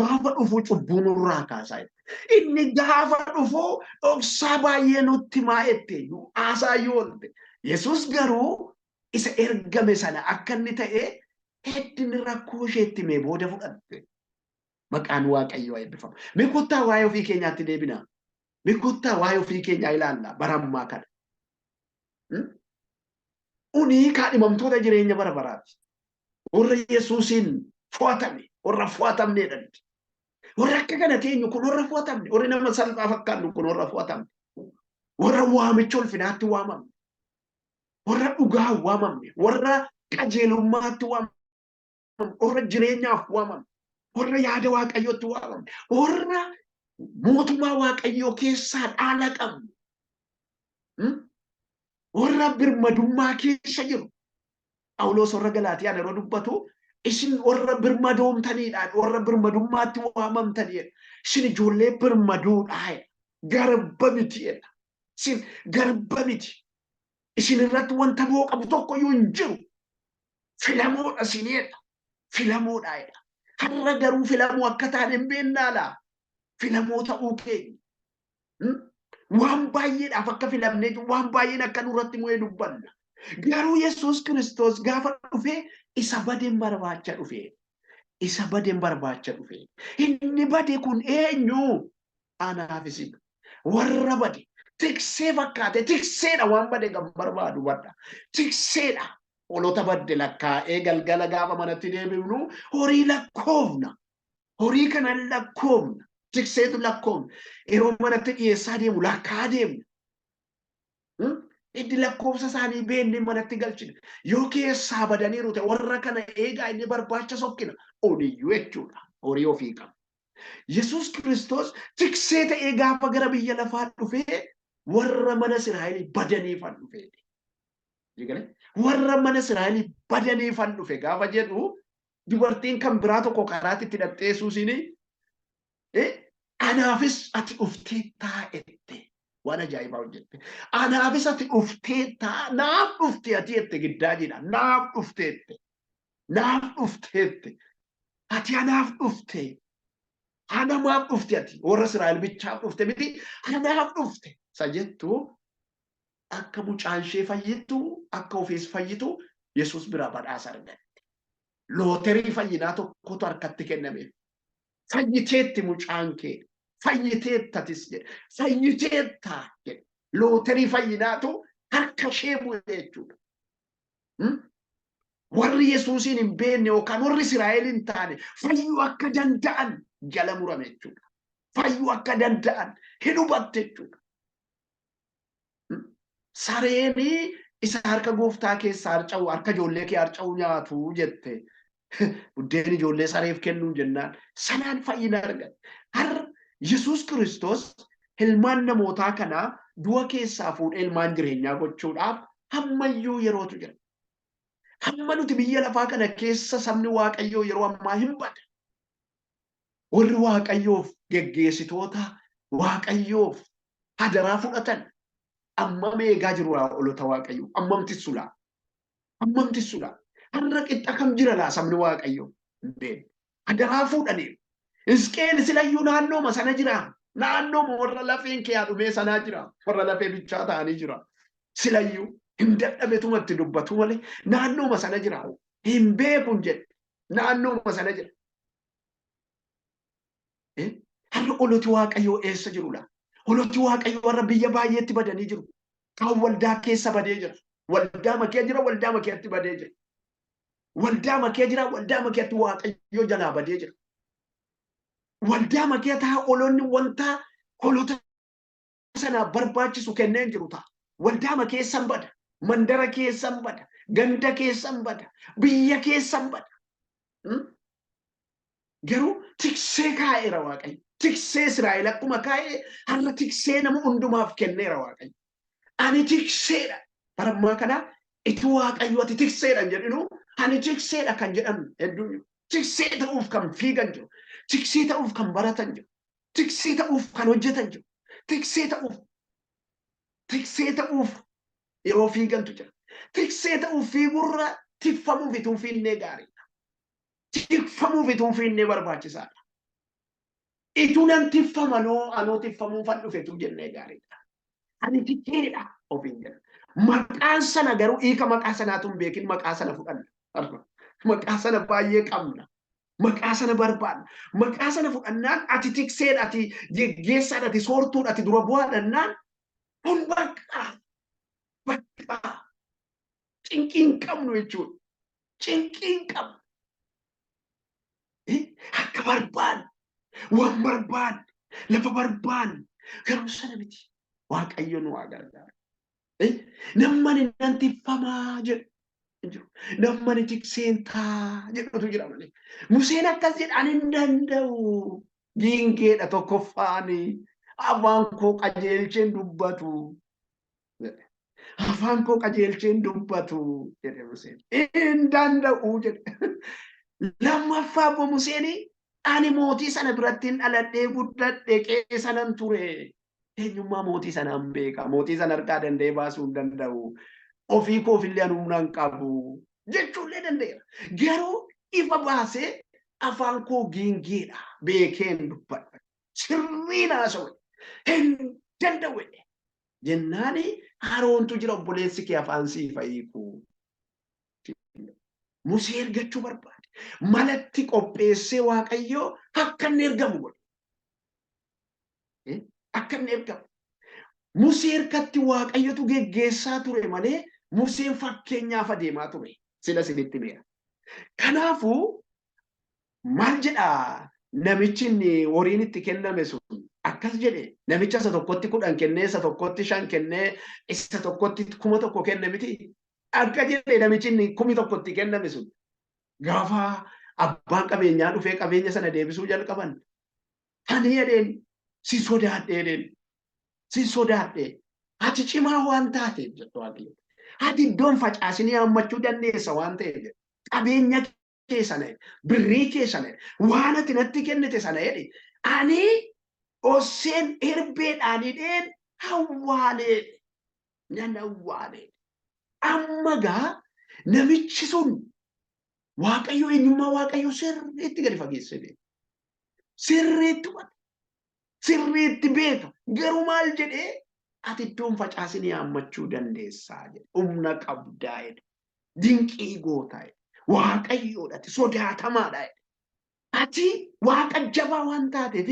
Gaafa dhufu cubbuu nurraa kaasaa jette. Inni gaafa dhufu dhoksaa baay'ee nutti himaa jette. Haasaa iyyuu oolte. Yesuus garuu isa ergame sana akka inni ta'e heddinni rakkoo isheetti himee booda fudhatte. Maqaan Waaqayyoo haa eebbifamu. Mee kottaa waa'ee ofii keenyaatti deebinaa. Mee kottaa waa'ee ofii keenyaa ilaalla bara ammaa kana. Unii kaadhimamtoota jireenya bara baraati. Warra Yesuusiin fo'atame, warra fo'atamneedha nuti. Warra akka kana teenyu kun warra fo'atamne, warri nama salphaa fakkaannu kun warra fo'atamne. Warra waamicha ulfinaatti waamamne. Warra dhugaa waamamne, warra qajeelummaatti waamamne, warra jireenyaaf waamamne, warra yaada Waaqayyootti waamamne, warra mootummaa Waaqayyoo keessaa dhaala qabnu, warra birmadummaa keessa jiru. Phaawulos warra Galaatiyaan yeroo dubbatu isin warra birmadoomtaniidhaan warra birmadummaatti waamamtaniidha. Isin ijoollee birmaduudhaa garba mitiidha. Isin garba miti. Isin irratti wanta bu'oo qabu tokko iyyuu hin jiru. Filamoodha isinidha. Filamoodha jedha. Har'a garuu filamoo akka taane hin beeknaa laa? Filamoo ta'uu keenya. Waan baay'eedhaaf akka filamnee waan baay'een akka nurratti mo'ee dubbanna. Garuu Yesuus Kiristoos gaafa dhufe isa badeen barbaacha dhufe. Isa badeen barbaacha dhufe. Inni bade kun eenyu? Anaaf isin. Warra bade tiksee fakkaate tikseedha waan bade kan barbaadu badha. Tikseedha. Hoolota badde lakkaa'ee galgala gaafa manatti deebifnu horii lakkoofna. Horii kana lakkoofna. Tikseetu lakkoofna. Yeroo manatti dhiyeessaa deemu lakkaa'aa deemna. Inni lakkoofsa isaanii beeknee manatti galchina. Yoo keessaa badaniiru ta'e warra kana eegaa inni barbaacha sokkina. Oniyyuu jechuudha. Horii ofii qaba. Yesuus Kiristoos tiksee ta'ee gaafa gara biyya lafaa dhufee warra mana Israa'elii badaniifan dhufe. Warra mana Israa'elii badaniifan dhufe gaafa jedhu dubartiin kan biraa tokko karaatti itti hidhattee Yesuusiin anaafis ati dhuftee taa'ette waan ajaa'ibaa hojjette. Anaafis ati dhuftee taa naaf dhufte ati jette giddaa jedha naaf dhufteette naaf dhufteette ati anaaf dhufte anamaaf dhufte ati warra Israa'el bichaaf dhufte miti anaaf dhufte isa jettu akka mucaan ishee fayyittu akka ofiis fayyitu Yesuus biraa badhaasa argatte. Looterii fayyinaa tokkotu harkatti kennameef. Fayyiteetti mucaan kee fayyiteettatis jedhe fayyiteetta jedhe looterii fayyinaatu harka ishee bu'e jechuudha. Warri Yesuusiin hin beekne yookaan warri Israa'el hin taane fayyuu akka danda'an jala murame jechuudha. Fayyuu akka danda'an hin hubatte jechuudha. Sareen isa harka gooftaa keessaa harca'u harka ijoollee kee harca'u nyaatu jette. Buddeen ijoollee sareef kennuun jennaan sanaan fayyina argate. Har'a Yesuus Kiristoos ilmaan namootaa kanaa du'a keessaa fuudhee ilmaan jireenyaa gochuudhaaf hammayyuu yerootu jira. Hamma nuti biyya lafaa kana keessa sabni Waaqayyoo yeroo ammaa hin bada. Warri Waaqayyoof geggeessitoota Waaqayyoof hadaraa fudhatan ammam eegaa jiru holota Waaqayyoo? Ammam tissu laa? Ammam tissu laa? Har'a qixxa kam jira laa sabni Waaqayyoo? Hin beeknu. Hadaraa fuudhaniiru. Hisqeel silayyuu naannooma sana jira. Naannooma warra lafeen kee dhumee sanaa jira. Warra lafee bichaa ta'anii jira. Silayyuu hin dadhabetuma itti dubbatu malee naannooma sana jira. Hin beekun jedhe. Naannooma sana jira. Har'a holoti Waaqayyoo eessa jiru laa? Holoti Waaqayyoo warra biyya baay'eetti badanii jiru. Kaan waldaa keessa badee jira. Waldaa makee jira, waldaa makeetti badee jira. Waldaa makee jira, waldaa makeetti Waaqayyoo jalaa badee jira. Waldaa makee ta'a holonni wanta holota sanaaf barbaachisu kennee hin jiru ta'a. Waldaa keessan bada, mandara keessan bada, ganda keessan bada, biyya keessan bada. Garuu tiksee kaa'eera Waaqayyo. Tiksee Israa'el akkuma kaa'e har'a tiksee nama hundumaaf kenneera Waaqayyo. Ani tikseedha. Bara ammaa kana itti Waaqayyo ati tikseedha hin jedhinu, ani tikseedha kan jedhan hedduun jiru. Tiksee ta'uuf kan fiigan jiru. Tiksee ta'uuf kan baratan jiru. Tiksee ta'uuf kan hojjetan jiru. Tiksee ta'uuf tiksee ta'uuf yeroo fiigantu jira. Tiksee ta'uuf fiigurra tikfamuuf ituu fiinnee gaariidha. Tikfamuuf ituu fiinnee barbaachisaadha. Ituu nan tiffamanoo anoo tiffamuufan dhufetu jennee gaariidha. Ani tikseedha ofiin jedha. Maqaan sana garuu hiika maqaa sanaatu hin beekin, maqaa sana fudhanna. Maqaa sana baay'ee qabna. Maqaa sana barbaadna. Maqaa sana fudhannaan ati tikseedha, ati geggeessaadha, ati soortuudha, ati dura bu'aadhannaan kun bakka bakka cinqii hin qabnu jechuudha. Cinqii hin qabnu. Akka barbaanne, waan barbaanne, lafa barbaanne, garuu sana miti. Waaqayyo nu haa gargaaru. Namni nan tiffamaa jedhu hin jiru. Namni tikseen taa jedhutu jira malee. Museen akkas jedha, ani hin danda'u. Giingeedha tokkoffaani. Afaan koo qajeelcheen dubbatu. Afaan koo qajeelcheen dubbatu jedhe Museen. Hin danda'u jedhe. Lammaffaa abbo Museen, ani mootii sana biratti hin dhaladhee guddadhe, qe'ee sanan ture. Eenyummaa mootii sanaan beeka. Mootii sana harkaa danda'ee baasuu hin danda'u. Ofii koofillee ani humna hin qabu jechuullee danda'eera. Garuu ifa baasee afaan koo giingeedha. Beekeen dubbadha. Sirriin haasa'u. Hin danda'u jedhe. Jennaani Aroontu jira, obboleessi kee afaan siif hiiku. Musee ergachuu barbaade. Malatti qopheessee Waaqayyoo akka inni ergamu godhe. Akka inni ergamu. Musee harkatti Waaqayyotu geggeessaa ture malee Museen fakkeenyaaf adeemaa ture. Sila isinitti himeera. Kanaafuu maal jedhaa, namichi inni horiin itti kenname sun akkas jedhe, namicha isa tokkotti 10 kennee, isa tokkotti 5 kennee, isa tokkotti 1000 kenne miti. Akka jedhe namichi inni 1000 itti kenname sun, gaafa abbaan qabeenyaa dhufee qabeenya sana deebisuu jalqaban, ani jedheen, si sodaadhe jedheen, si sodaadhe, ati cimaa waan taateef jedhu Waaqayyo. Ati iddoon facaasinii haammachuu dandeessa waan ta'eef jedhe. Qabeenya kee sana jedhe, birrii kee sana jedhe, waan ati natti kennite sana jedhe, ani osseen herbeedhaan hidheen awwaalee, nan awwaalee. Amma gaa namichi sun Waaqayyo, eenyummaa Waaqayyo sirriitti gadi fageessee beeka. Sirriitti hubata. Sirriitti beeka. Garuu maal jedhee, ati iddoon facaasinii haammachuu dandeessaa jedhe. Humna qabdaa jedhe. Dinqii gootaa jedhe. Waaqayyoodha, ati sodaatamaadha jedhe. Ati Waaqa jabaa waan taateef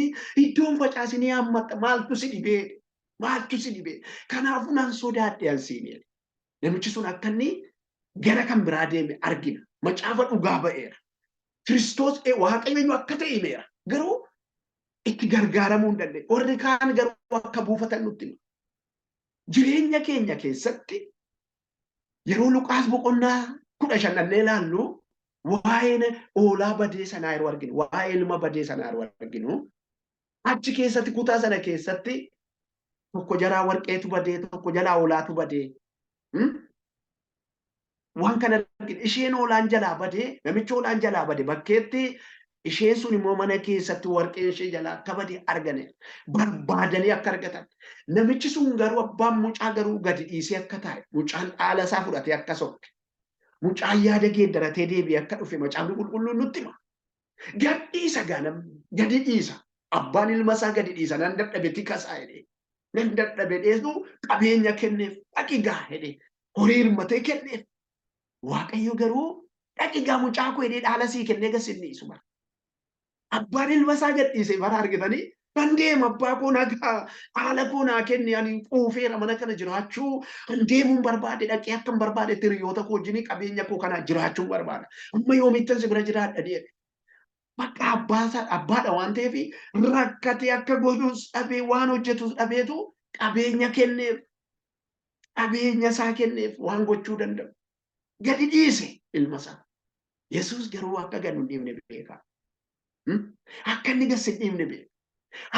iddoon facaasinii haammatta, maaltu si dhibee? Maaltu si dhibee? Kanaafuu nan sodaadhe an siin jedhe. Namichi sun akka inni gara kan biraa deeme argina. Macaafa dhugaa ba'eera. Kiristoos Waaqayyo eenyu akka ta'e himeera. Garuu itti gargaaramuu hin dandeenye. Warri kaan garuu akka buufatan nutti hima. Jireenya keenya keessatti yeroo Luqaas boqonnaa 15 dhannee ilaallu Waa'een hoolaa badee sanaa yeroo arginu, waa'ee ilma badee sanaa yeroo arginu, achi keessatti kutaa sana keessatti tokko jalaa warqeetu badee, tokko jalaa hoolaatu badee. Waan kana arginu, isheen hoolaan jalaa badee, namichi hoolaan jalaa bade bakkeetti, isheen sun immoo mana keessatti warqeen ishee jalaa akka bade argane, barbaadanii akka argatan. Namichi sun garuu, abbaan mucaa garuu gadi dhiisee akka taa'e, mucaan dhaala isaa fudhatee akka sokke. Mucaan yaada geeddaratee deebi'ee akka dhufe Macaafni Qulqulluun nutti hima. Gad dhiisa gaa namni, gadi dhiisa. Abbaan ilma isaa gadi dhiisa, nan dadhabe tikasaa jedhee. Nan dadhabe dheesu qabeenya kenneef, dhaqi gaa jedhee horii hirmatee kenneef. Waaqayyo garuu dhaqi gaa mucaa koo jedhee dhaala sii kennee gas hin dhiisu bara. Abbaan ilma isaa gad dhiise bara argitanii, nan deema, abbaa koo nagaa dhaala koo naa kenni, ani quufeera mana kana jiraachuu, an deemuun barbaade, dhaqee akkan barbaade hiriyoota koo wajjin qabeenya koo kana jiraachuun barbaada. Amma yoomittan si bira jiraadha jedhe. Bakka abbaa isaa abbaadha waan ta'eef rakkatee akka godhus dhabee, waan hojjetus dhabeetu qabeenya kenneef, qabeenya isaa kenneef, waan gochuu danda'u. Gadi dhiise ilma isaa. Yesuus garuu akka gad hin dhiifne beeka. Akka inni gad hin dhiifne beeka.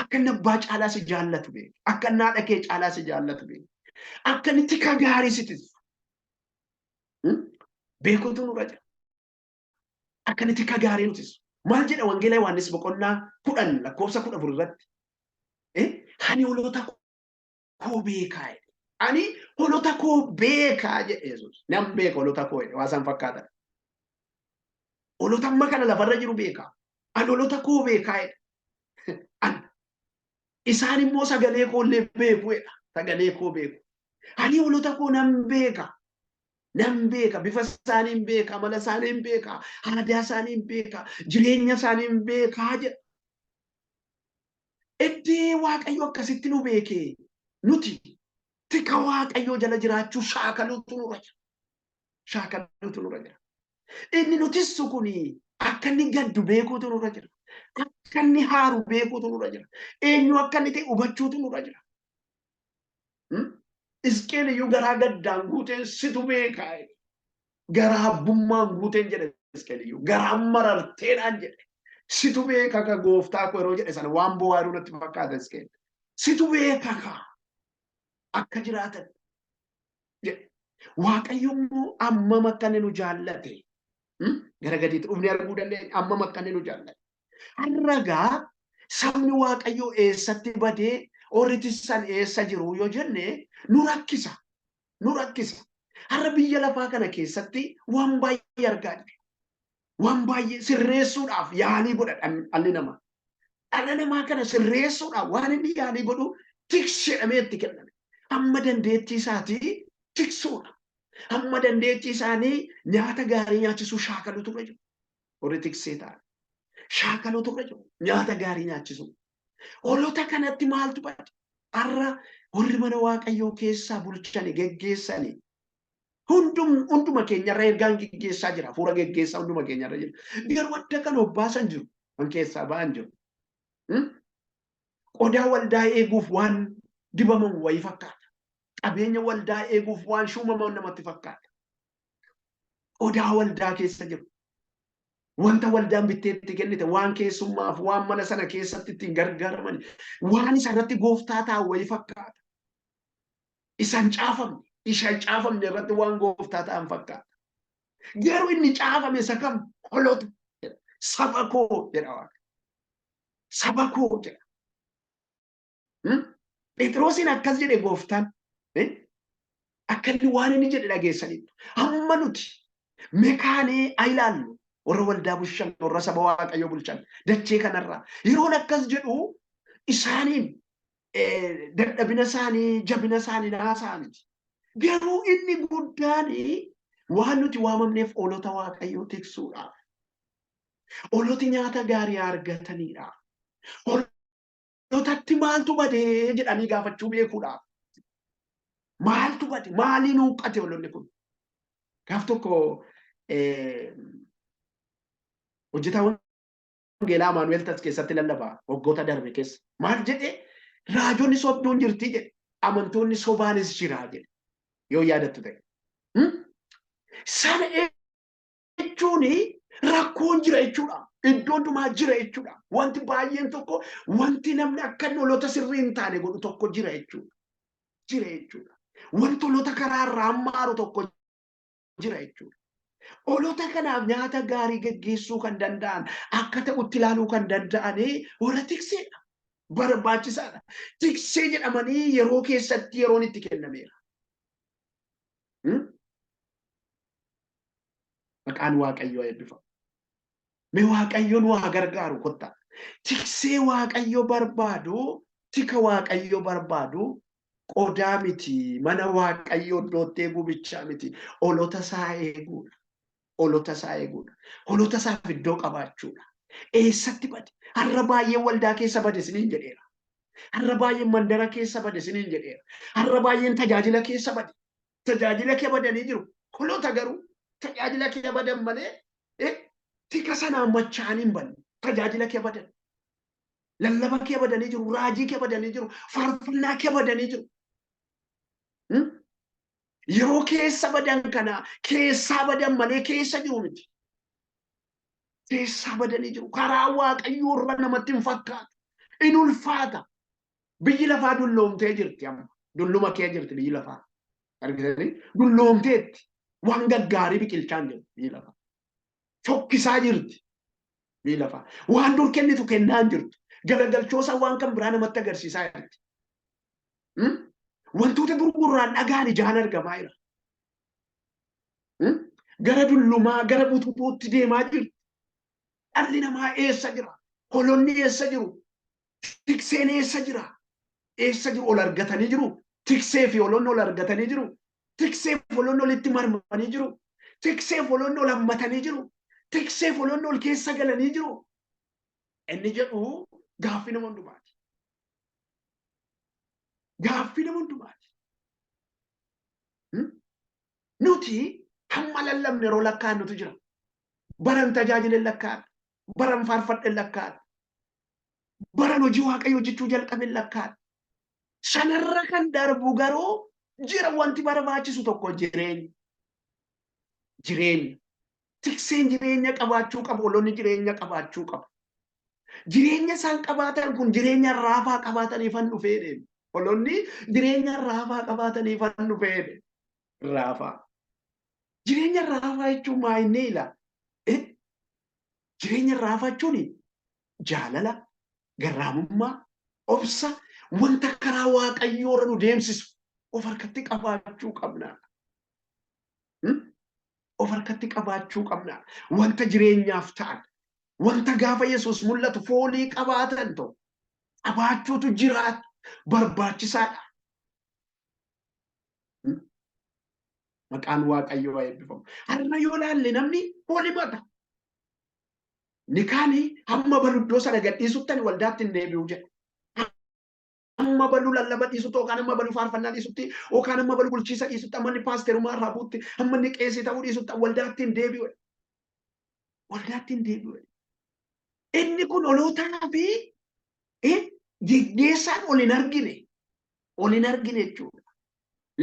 Akka inni abbaa caalaa si jaallatu beeka. Akka inni haadha kee caalaa si jaallatu beeka. Akka inni tika gaarii si tiksu beekuutu nurra jira. Akka inni tika gaarii nu tiksu. Maal jedha Wangeela Yohaannis boqonnaa 10 lakkoofsa 14 irratti? Ani hoolota koo beekaa jedhe. Ani hoolota koo beekaa jedhe Yesuus. Nan beeka hoolota koo jedhe, waa isaan fakkaatan. Hoolota amma kana lafarra jiru beekaa. Ani hoolota koo beekaa jedhe. Ani isaan immoo sagalee koo illee beeku jedha. Sagalee koo beeku. Ani hoolota koo nan beeka. Nan beeka, bifa isaanii hin beeka, amala isaanii hin beeka, aadaa isaanii hin beeka, jireenya isaanii hin beekaa jedha. Iddee Waaqayyo akkasitti nu beekee, nuti tika Waaqayyoo jala jiraachuu shaakaluutu nurra jira. Shaakaluutu nurra jira. Inni nu tissu kun akka inni gaddu beekuutu nurra jira. Akka inni haaru beekuutu nurra jira. Eenyu akka inni ta'e hubachuutu nurra jira. Hisqeel iyyuu garaa gaddaan guuteen situ beekaa. Garaa abbummaan guuteen jedhe Hisqeel iyyuu. Garaa mararteedhaan jedhe. Situ beeka ka gooftaa koo yeroo jedhe sana waan bo'aa jiru natti fakkaata Hisqeel. Situ beeka ka akka jiraatan jedhe. Waaqayyo immoo ammam akka inni nu jaallate gara gadiitti dhufnee arguu dandeenya, ammam akka inni nu jaallate. Har'a gaa sabni Waaqayyoo eessatti badee, warri tissan eessa jiru yoo jenne nu rakkisa. Nu rakkisa. Har'a biyya lafaa kana keessatti waan baay'ee argaa jirra. Waan baay'ee sirreessuudhaaf yaalii godha dhalli namaa. Dhala namaa kana sirreessuudhaaf waan inni yaalii godhu tiksi jedhamee itti kenname. Hamma dandeettii isaatii tiksuudha. Hamma dandeettii isaanii nyaata gaarii nyaachisuu shaakaluutu irra jiru. Warri tiksee ta'an shaakaluutu irra jiru. Nyaata gaarii nyaachisuu. Hoolota kanatti maaltu bade? Har'a warri mana Waaqayyoo keessaa bulchani, geggeessani, hunduma keenyarra ergaan geggeessaa jira. Hafuura geggeessaa hunduma keenyarra jira. Garuu adda kan obbaasan jiru. Kan keessaa ba'an jiru. Qodaa waldaa eeguuf waan dibaman wayii fakkaata. Qabeenya waldaa eeguuf waan shuumaman namatti fakkaata. Qodaa waldaa keessa jiru. Wanta waldaan bittee itti kennite, waan keessummaaf, waan mana sana keessatti ittiin gargaaraman, waan isa irratti gooftaa ta'an wayii fakkaata. Isa hin caafamne, isa hin caafamne irratti waan gooftaa ta'an fakkaata. Garuu inni caafame isa kam? Holota jedha. Saba koo jedha Waaqa. Saba koo jedha. Phexrosiin akkas jedhe gooftaan. Akka inni waan inni jedhe dhageessaniitu. Hamma nuti mekaanee haa ilaallu, warra waldaa bulchan, warra saba Waaqayyoo bulchan dachee kanarraa. Yeroon akkas jedhu isaaniin dadhabina isaanii, jabina isaanii naasaa miti. Garuu inni guddaan waan nuti waamamneef hoolota Waaqayyoo tiksuudhaaf. Hooloti nyaata gaarii argataniidha. Hoolotatti maaltu badee jedhanii gaafachuu beekuudhaaf. Maaltu bade? Maaliin huuqqate hoolonni kun? Gaaf tokko hojjetaa wangeelaa Amaanu'el Tas keessatti lallabaa waggoota darbe keessa. Maal jedhee? Raajonni sobduun jirti jedhe. Amantoonni sobaanis jira jedhe. Yoo yaadattu ta'e. Sana jechuun Rakkoon jira jechuudha. Iddoo hundumaa jira jechuudha. Wanti baay'een tokko, wanti namni akka inni hoolota sirrii hin taane godhu tokko jira jechuudha. Jira jechuudha. Wanti hoolota karaa irraa hammaaru tokko jira jechuudha. Hoolota kanaaf nyaata gaarii geggeessuu kan danda'an, akka ta'utti ilaaluu kan danda'an warra tikseedha. Barbaachisaadha. Tiksee jedhamanii yeroo keessatti yeroon itti kennameera. Maqaan Waaqayyoo eebbifamu. Mee Waaqayyo nu haa gargaaru kottaa. Tiksee Waaqayyo barbaadu, tika Waaqayyo barbaadu qodaa miti, mana Waaqayyo iddootti eeguu bichaa miti, hoolota isaa eeguudha. Hoolota isaa eeguudha. Hoolota isaaf iddoo qabaachuudha. Eessatti bade? Har'a baay'een waldaa keessa bade isiniin jedheera. Har'a baay'een mandara keessa bade isiniin jedheera. Har'a baay'een tajaajila keessa bade. Tajaajila kee badanii jiru. Hoolota garuu tajaajila kee badan malee tika sanaan machaa'anii hin banne. Tajaajila kee badan. Lallaba kee badanii jiru. Raajii kee badanii jiru. Faarfannaa kee badanii jiru. Yeroo keessa badan kana keessaa badan malee keessa jiru miti. Keessaa badanii jiru. Karaa Waaqayyoo irra namatti hin fakkaatu. In ulfaata. Biyyi lafaa dulloomtee jirti amma. Dulluma kee jirti biyyi lafaa. Argitanii? Dulloomteetti. Waan gaggaarii biqilchaa hin jiru biyyi lafaa. Fokkisaa jirti biyyi lafaa. Waan dur kennitu kennaa hin jirtu. Garagalchoosa waan kan biraa namatti agarsiisaa jirti. Wantoota dur gurraan dhagaan ijaan argamaa jira. Gara dullumaa, gara bututuutti deemaa jirti. Dhalli namaa eessa jira? Hoolonni eessa jiru? Tikseen eessa jira? Eessa jiru? Ol argatanii jiru. Tiksee fi hoolonni ol argatanii jiru. Tiksee fi hoolonni olitti marmanii jiru. Tiksee fi hoolonni ol hammatanii jiru. Tiksee fi hoolonni ol keessa galanii jiru. Inni jedhu gaaffii nama hundumaati. Gaaffii nama hundumaati. Nuti hamma lallabne yeroo lakkaa'annutu jira. Baran tajaajilen lakkaa'adha. Baran faarfadhen lakkaa'adha. Baran hojii Waaqayyo hojjechuu jalqaben lakkaa'adha. Sanarra kan darbu garuu jira wanti barbaachisu tokko jireenya. Jireenya. Tikseen jireenya qabaachuu qabu, hoolonni jireenya qabaachuu qabu. Jireenya isaan qabaatan kun jireenya raafaa qabaataniifan dhufee deemu. Hoolonni jireenya raafaa qabaataniifan dhufee deemu. Raafaa. Jireenya raafaa jechuun maa inni ila? Jireenya raafaa jechuun jaalala, garraamummaa, obsa, wanta karaa Waaqayyoo irra nu deemsisu of harkatti qabaachuu qabna. Of harkatti qabaachuu qabna. Wanta jireenyaaf ta'an, wanta gaafa Yesuus mul'atu foolii qabaatan ta'u qabaachuutu jiraatu barbaachisaadha. Maqaan Waaqayyoo haa eebbifamu. Har'a yoo laalle namni foolii mata. Ni kaani hamma balu iddoo sana gadhiisutti ani waldaatti hin deebi'u jedha. Hamma balu lallaba dhiisutti yookaan hamma balu faarfannaa dhiisutti yookaan hamma balu bulchiisa dhiisutti, hamma inni paasterummaa irraa bu'utti, hamma inni qeesii ta'uu dhiisutti waldaatti hin deebi'u. Waldaatti hin deebi'u. Inni kun holootaa fi geggeessaan ol hin argine. Ol hin argine jechuudha.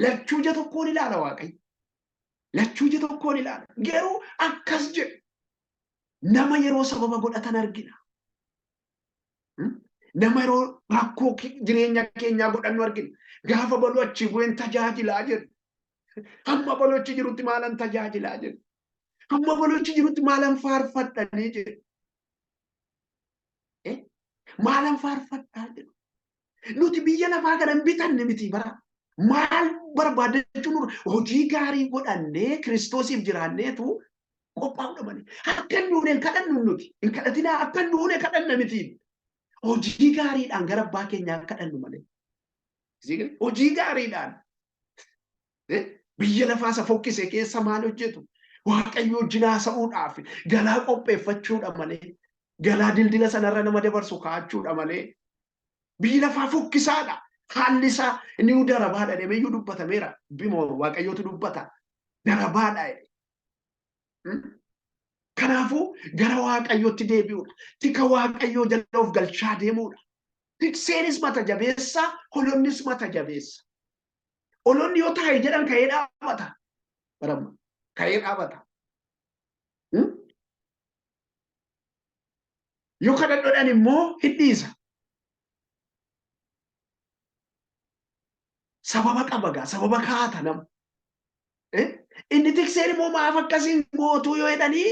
Lachuu ija tokkoon ilaala Waaqayyo. Lachuu ija tokkoon ilaala. Garuu akkas jedhu. Nama yeroo sababa godhatan argina. Nama yeroo rakkoo jireenya keenyaa godhannu argina. Gaafa baluu achi bu'een tajaajilaa jedhu. Hamma baluu achi jirutti maalan tajaajilaa jedhu. Hamma baluu achi jirutti maalan faarfadhanii jedhu. Maalan faarfadhaa jedhu. Nuti biyya lafaa kana hin bitanne miti bara. Maal barbaadachuu nurra hojii gaarii godhannee Kiristoosiif jiraanneetu qophaa'uudha malee. Akka hin duune hin kadhannu nuti. Hin kadhatinaa, akka hin duune kadhanna miti. Hojii gaariidhaan gara abbaa keenyaa kadhannu malee. Hojii gaariidhaan. Biyya lafaa isa fokkise keessa maal hojjetu? Waaqayyo wajjin haasa'uudhaaf galaa qopheeffachuudha malee. Galaa dildila sanarra nama dabarsu kaa'achuudha malee. Biyyi lafaa fokkisaadha. Haalli isaa inni darabaadha jedhameeyyuu dubbatameera. Bimoo Waaqayyootu dubbata. Darabaadha jedhe. Kanaafuu gara Waaqayyootti deebi'uudha. Tika Waaqayyoo jala of galchaa deemuudha. Tikseenis mata jabeessa, holonnis mata jabeessa. Holonni yoo taa'e jedhan ka'ee dhaabata. Baramma. Ka'ee dhaabata. Yoo kadhadhodhan immoo hin dhiisa. Sababa qaba gaa, sababa kaata nama. Inni tikseen immoo maaf akkasiin gootuu yoo jedhanii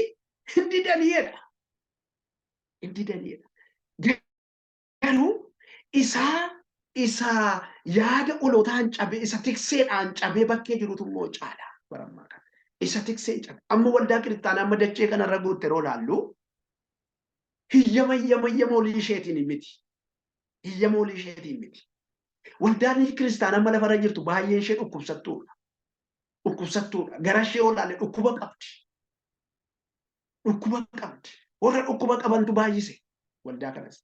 hin didanii jedha. Hin didanii jedha. Garuu isaa isa yaada olootaan cabee isa tikseedhaan cabee bakkee jirutu immoo caala barammaa kana. Isa tikseen cabe. Amma waldaa kiristaanaa amma dachee kanarra guutte yeroo laallu hiyyama hiyyama hiyyama olii isheetiin miti. Hiyyama olii isheetiin miti. Waldaan kiristaanaa amma lafarra jirtu baay'een ishee dhukkubsattuudha. Dhukkubsattuudha. Gara ishee olaalle dhukkuba qabdi. Dhukkuba qabdi. Warra dhukkuba qabantu baay'ise waldaa kanas.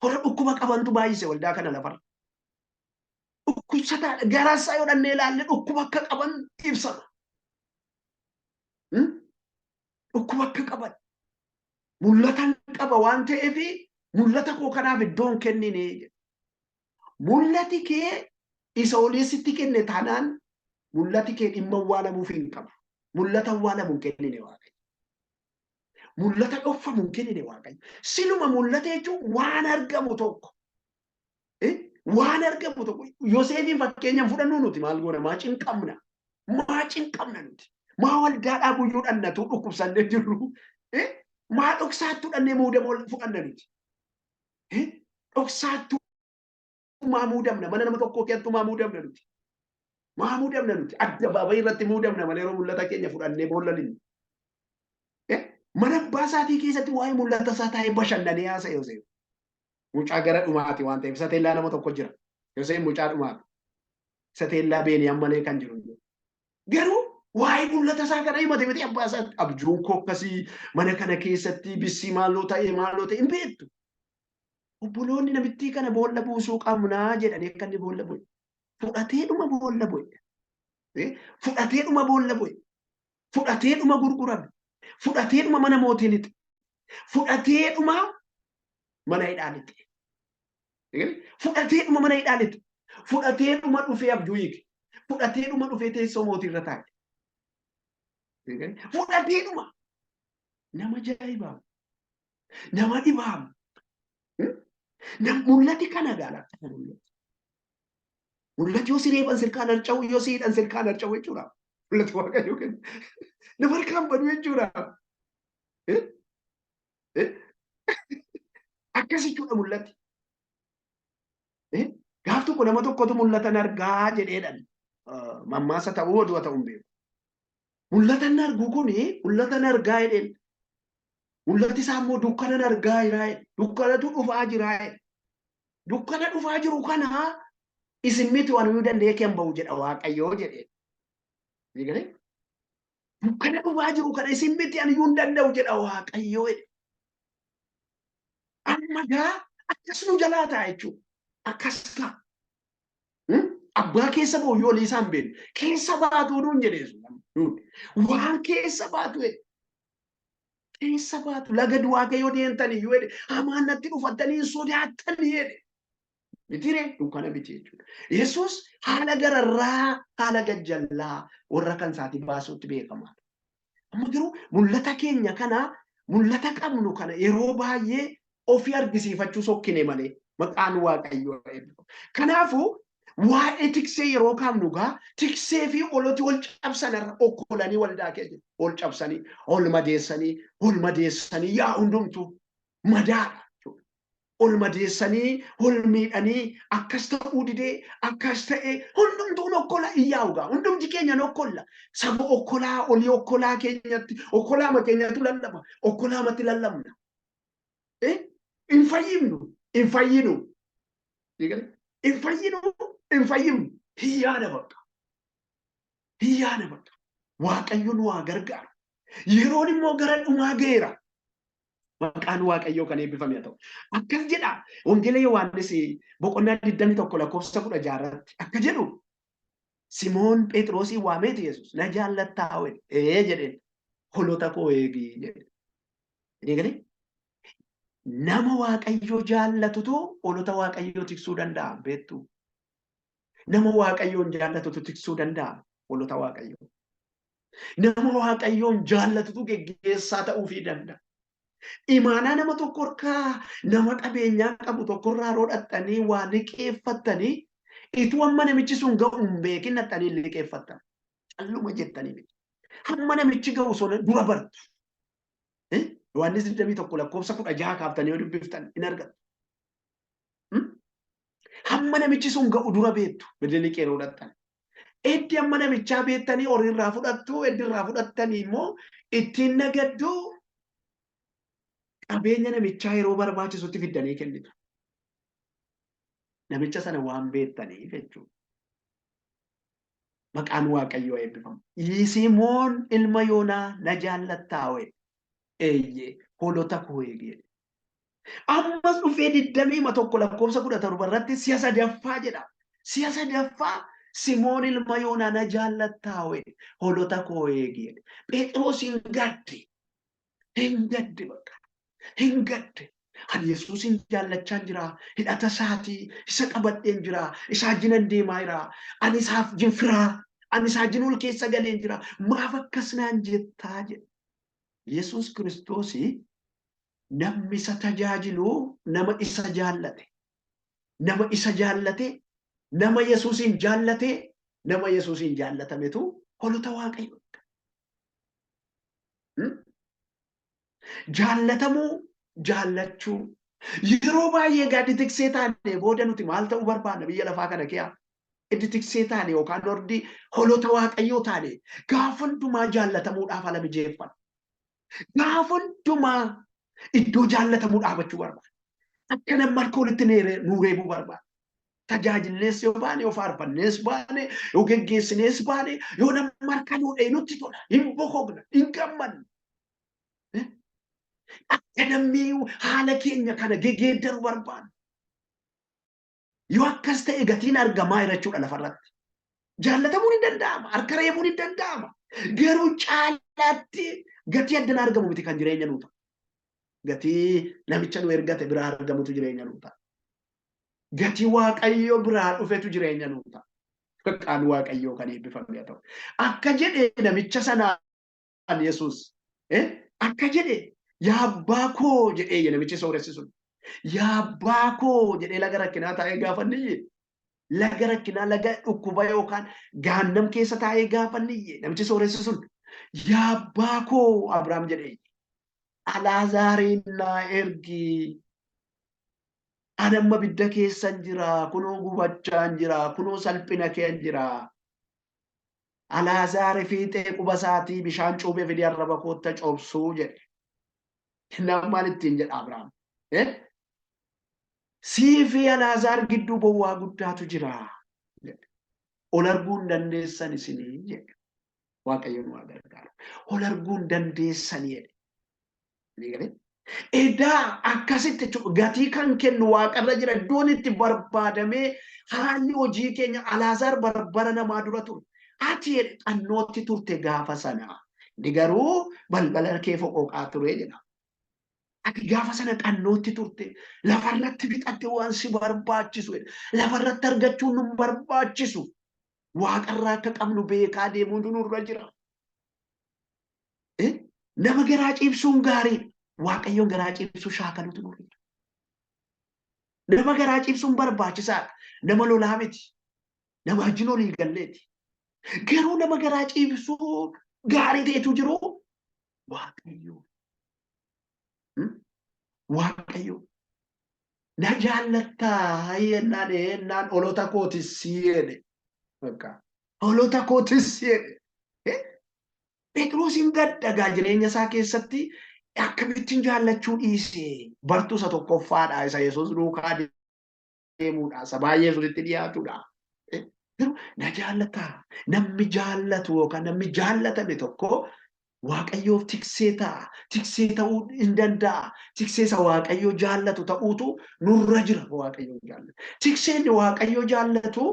Warra dhukkuba qabantu baay'ise waldaa kana lafarra. Dhukkubsataadha. Garaa isaa yoo dhannee ilaalle dhukkuba akka qaban ibsama. Dhukkuba akka qaban. Mul'atan qaba waan ta'eef mul'ata koo kanaaf iddoo hin kennine. Mul'ati kee isa olii sitti kenne taanaan mul'ati kee dhimma awwaalamuuf hin qabu. Mul'ata awwaalamu hin kennine Waaqayyo. Mul'ata dhokfamu hin kennine Waaqayyo. Siluma mul'ata jechuun waan argamu tokko. Waan argamu tokko. Yoseefiin fakkeenyaan fudhannu nuti maal goona? Maa cinqamna? Maa cinqamna nuti? Maa waldaadhaa guyyuu dhannatu dhukkubsannee jirru? Maa dhoksaattuu dhannee muudama fudhanna nuti? Dhoksaattuu maa muudamna? Mana nama tokkoo keessattuu maa muudamna nuti? Maa muudamna nuti? Addabaabayii irratti muudamna malee yeroo mul'ata keenya fudhannee boolla linnu. Mana abbaa isaatii keessatti waa'ee mul'ata isaa taa'ee bashannanee haasa'e Yoseef. Mucaa gara dhumaati waan ta'eef isa teellaa nama tokko jira. Yoseef mucaa dhumaati. Isa teellaa Beeniyaan malee kan jiru. Garuu waa'ee mul'ata isaa kana himate miti abbaa isaatti. Abjuun koo akkasii mana kana keessatti bissii maaloo ta'e maaloo ta'e hin beektu. Obboloonni namittii kana boolla buusuu qabnaa jedhanii akka inni boolla bu'e. Fudhateedhuma boolla bu'e. Fudhateedhuma boolla bu'e. Fudhateedhuma gurgurame. Fudhateedhuma mana mootii lixe. Fudhateedhuma mana hidhaa lixe. Fudhateedhuma mana hidhaa lixe. Fudhateedhuma dhufee abjuu hiike. Fudhateedhuma dhufee teessoo mootii irra taa'e. Fudhateedhuma. Nama ajaa'ibaa. Nama dhibaam. Mul'ati kana gaala. Mul'ati yoo si reeban sirkaan harca'u yoo si hidhan sirkaan harca'u jechuudha. Mul'ati Waaqayyoo kennu. Nama harkaan badu jechuudha. Akkas jechuudha mul'ati. Gaaf tokko nama tokkotu mul'atan argaa jedheedhan. Mammaasa ta'uu oduu ta'uu hin beeku. Mul'atan argu kuni mul'atan argaa jedheen. Mul'ati isaa immoo dukkanan argaa jira jedhe. Dukkanatu dhufaa jira jedhe. Dukkana dhufaa jiru kana isin miti waan iyyuu danda'ee kan ba'u jedha Waaqayyoo jedhee. Ni galee? Dukkana dhufaa jiru kana isin miti ani iyyuu hin danda'u jedha Waaqayyoo jedhe. Amma gaa akkas nu jalaa ta'a jechuudha. Akkas ta'a. Abbaa keessa ba'u yoo olii isaan beeknu. Keessa baatuu nuun jedhee sun. Waan keessa baatu jedhe. Keessa baatu laga du'aa kee yoo deemtan iyyuu jedhe hamaan natti dhufattanii hin sodaattanii jedhe. Mitiree dukkana miti jechuudha. Yesuus haala gararraa haala gajjallaa warra kan isaatii baasuutti beekamaadha. Amma garuu mul'ata keenya kana mul'ata qabnu kana yeroo baay'ee ofii argisiifachuu sokkine malee maqaan Waaqayyoo eebbifamu. Kanaafuu waa'ee tiksee yeroo kaafnu gaa tiksee fi oloti ol cabsan irra okkolanii waldaa keessa jiru. Ol cabsanii, ol madeessanii, ol madeessanii yaa hundumtuu madaadha. Ol madeessanii, ol miidhanii, akkas ta'uu didee, akkas ta'ee hundumtuu nokkola iyyaa'u gaa. Hundumti keenya nokkolla. Saba okkolaa olii okkolaa keenyatti, okkolaama keenyatti lallaba, okkolaamatti lallabna. Hin fayyifnu, hin fayyinu. Hin fayyinu, hin fayyifnu. Hin yaada bakka. Hin yaada bakka. Waaqayyo nu haa gargaaru. Yeroon immoo gara dhumaa ga'eera. Maqaan Waaqayyoo kan eebbifame haa ta'u. Akkas jedha Wangeela Yohaannis boqonnaa 21 lakkoofsa 16 irratti akka jedhu Simoon Phexrosii waameeti Yesuus na jaallattaa jedhe. Ee jedheen holota koo eegi jedhe. Inni galee nama Waaqayyoo jaallatutu holota Waaqayyoo tiksuu danda'a beektu. Nama Waaqayyoon jaallatutu tiksuu danda'a holota Waaqayyoo. Nama Waaqayyoon jaallatutu geggeessaa ta'uufii danda'a. Imaanaa nama tokko harkaa nama qabeenyaa qabu tokkorraa yeroo dhaqxanii waa liqeeffattanii ituu amma namichi sun ga'u hin beekin dhaqxanii liqeeffattan. Calluma jettanii miti. Hamma namichi ga'u sun dura bartu. Yohaannis 21 lakkoofsa 16 kaaftanii yoo dubbiftan hin argattu. Hamma namichi sun ga'u dura beektu birri liqee yeroo dhaqxan. Eddi amma namichaa beektanii horiirraa fudhattu, eddi irraa fudhattanii immoo ittiin nagaddu qabeenya namichaa yeroo barbaachisutti fiddanii kennitu. Namicha sana waan beektaniif jechuudha. Maqaan Waaqayyoo eebbifamu. Simoon ilma Yoonaa na jaallattaa wee? Eeyyee, hoolota koo eegi jedhe. Ammas dhufee 21 lakkoofsa 17 irratti si'a sadaffaa jedha. Si'a sadaffaa Simoon ilma Yoonaa na jaallattaa wee? Hoolota koo eegi jedhe. Phexros hin gadde. Hin gadde bakka. Hin gadde. Ani Yesuusin jaallachaan jira. Hidhata isaatii isa qabadheen jira. Isa wajjinan deemaa jira. Ani isaaf jinfiraa. Ani isaa wajjin ol keessa galeen jira. Maaf akkas naan jettaa jedhe. Yesuus Kiristoos namni isa tajaajilu nama isa jaallate. Nama isa jaallate, nama Yesuusin jaallate, nama Yesuusin jaallatametu holota Waaqayyo. Jaallatamuu, jaallachuu. Yeroo baay'ee egaa tiksee taane booda nuti maal ta'uu barbaanna biyya lafaa kana keessa? Iddi tiksee taane yookaan ordi holota Waaqayyoo taane gaafa hundumaa jaallatamuudhaaf haala mijeeffanna. Gaafa hundumaa iddoo jaallatamuu dhaabachuu barbaanna. Akka namni harka walitti nu reebuu barbaanna. Tajaajillees yoo baane, yoo faarfannees baane, yoo geggeessinees baane, yoo namni harka nuu dha'e nutti tola. Hin boqogna, hin gammanna. Akka namni haala keenya kana gegeeddaru barbaanna. Yoo akkas ta'e gatiin argamaa jira jechuudha lafarratti. Jaallatamuun hin danda'ama, harka reebuun hin danda'ama. Garuu caalaatti gatii addana argamu miti kan jireenya nuu ta'a. Gatii namicha nu ergate biraa argamutu jireenya nuu ta'a. Gatii Waaqayyo biraa dhufetu jireenya nuu ta'a. Maqaan Waaqayyoo kan eebbifame haa ta'u. Akka jedhe namicha sanaan Yesuus. Akka jedhe yaa abbaa koo jedhee namichi sooressi sun. Yaa abbaa koo jedhee laga rakkinaa taa'ee gaafa inni iyye. Laga rakkinaa laga dhukkuba yookaan gaannam keessa taa'ee gaafa inni iyye namichi sooressi sun. Yaa abbaa koo Abiraam jedhee. Alaazaariin naa ergi. Ani amma bidda keessan jira, kunoo gubachaan jira, kunoo salphina keen jira. Alaazaari fiixee quba isaatii bishaan cuubee fidee arraba kootta cobsuu jedhe. Nama maal ittiin jedha Abiraam? Sii fi Alaazaar gidduu bowwaa guddaatu jira. Ol arguu hin dandeessan isinii jedhe. Waaqayyo nu haa gargaaru. Ol arguu hin dandeessan jedhe. Edaa akkasitti jechuudha gatii kan kennu waaqarra jira iddoon itti barbaadamee haalli hojii keenya Alaazaar barbara namaa dura ture. Ati xannootti turte gaafa sana. Inni garuu balbala kee foqoqaa ture jedha. Ati gaafa sana xannootti turte lafarratti fixatte waan si barbaachisu lafarratti argachuun nu barbaachisu. Waaqarraa akka qabnu beekaa deemuun nurra jira. Nama garaa ciibsuun gaariidha. Waaqayyoon garaa ciibsuu shaakaluutu nurra jira. Nama garaa ciibsuun barbaachisaadha. Nama lolaa miti. Nama wajjin olii galleeti. Garuu nama garaa ciibsuu gaarii ta'etu jiru Waaqayyo. Waaqayyo. Na jaallattaa jennaan jennaan holota kootis jedhe. Holota kootis jedhe. Phexros hin gaddagaa jireenya isaa keessatti akkamittiin jaallachuu dhiise bartuu isa tokkoffaadha isa Yesuus duukaa deemuudha isa baay'ee Yesuusitti dhiyaatudha. Garuu na jaallataa namni jaallatu yookaan namni jaallatame tokko Waaqayyoof tiksee ta'a. Tiksee ta'uu hin danda'a. Tiksee isa Waaqayyoo jaallatu ta'uutu nurra jira Waaqayyoon jaallatu. Tiksee inni Waaqayyoo jaallatu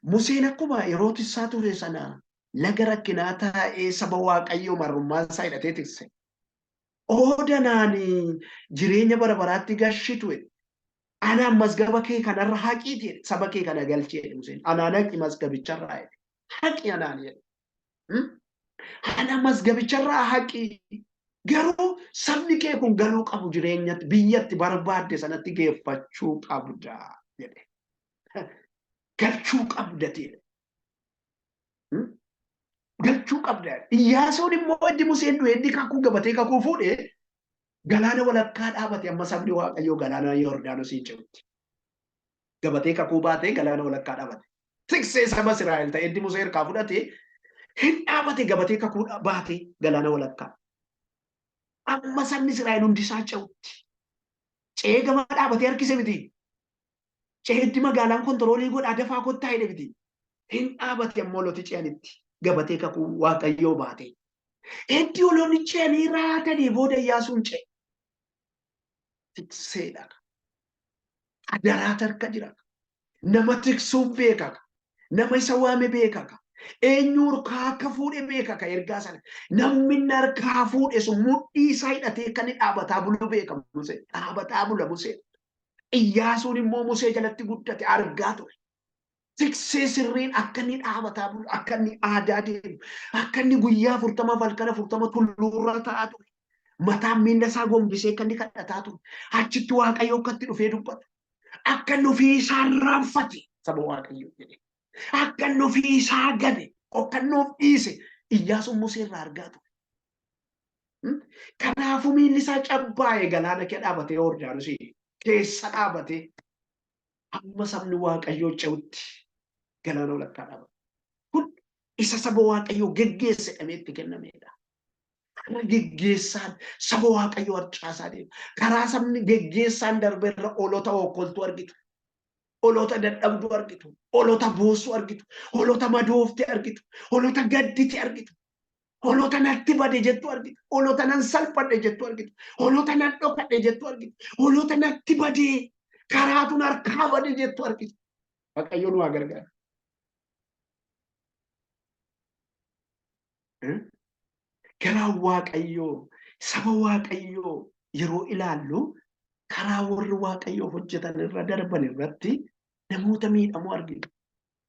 Museen akkuma yeroo tissaa ture sana laga rakkinaa taa'ee saba Waaqayyoo marrummaan isaa hidhatee tikse. Oodanaan jireenya bara baraatti gashitu anaan mazgaba kee kanarra haqiiti jedhe saba kee kana galchi jedhe Museen. Anaan haqi mazgabicharraa jedhe. Haqi anaan jedhe. Ana mazgabicharraa haqi. Garuu sabni kee kun galuu qabu jireenyatti biyyatti barbaadde sanatti geeffachuu qabda jedhe. Galchuu qabda jedhe. Galchuu qabda. Iyyaasuun immoo eddi Museen du'e eddi kakuu gabatee kakuu fuudhee galaana walakkaa dhaabate amma sabni Waaqayyoo galaana Yordaanosiin ce'utti. Gabatee kakuu baatee galaana walakkaa dhaabate. Tiksee saba Israa'el ta'e eddi Musee harkaa fudhate hin dhaabate gabatee kakuu baatee galaana walakkaa. Amma sabni Israa'el hundi isaa ce'utti. Ce'ee gama dhaabatee harkise miti. Ce'eetti magaalaan kontiroolii godhaa dafaa kottaa jedhe miti. Hin dhaabate amma hooloti ce'anitti gabatee kakuu Waaqayyoo baatee. Eddi hoolonni ce'anii raatanii booda Iyyaasuun ce'e. Tikseedha. Adaraa harka jira. Nama tiksuuf beeka. Nama isa waame beeka. Eenyu harkaa akka fuudhe beeka ergaa sana. Namni inni harkaa fuudhe sun mudhii isaa hidhatee akka inni dhaabataa bulu beeka Musee. Dhaabataa bula Musee. Iyyaasuun immoo Musee jalatti guddate argaa ture. Tiksee sirriin akka inni dhaabataa bulu, akka inni aadaa deemu, akka inni guyyaa 40 halkan 40 tulluurra taa'aa ture. Mataan miila isaa gombisee akka inni kadhataa ture. Achitti Waaqayyo akka itti dhufee dubbatu. Akka inni ofii isaa irraanfate saba Waaqayyoo jedhe. Akka inni ofii isaa gane, akka inni of dhiise Iyyaasuun Musee irraa argaa ture. Kanaafuu miilli isaa cabbaa'e galaana kee dhaabatee Yordaanosii keessa dhaabatee amma sabni Waaqayyoo ce'utti galaana walakkaa dhaabate. Kun isa saba Waaqayyoo geggeesse jedhamee itti kennamedha. Karaa geggeessaan saba Waaqayyoo harcaasaa deema. Karaa sabni geggeessaan darbe irra hoolota okkoltuu argitu. Hoolota dadhabduu argitu. Hoolota boossuu argitu. Hoolota madoofte argitu. Hoolota gaddite argitu. Hoolota natti bade jettu argitu. Hoolota nan salphadhe jettu argitu. Hoolota nan dhokadhe jettu argitu. Hoolota natti badee karaatu harkaa bade jettu argitu. Waaqayyo nu haa gargaaru. Garaan Waaqayyoo saba Waaqayyoo yeroo ilaallu karaa warri Waaqayyoof hojjetan irra darban irratti namoota miidhamoo argina.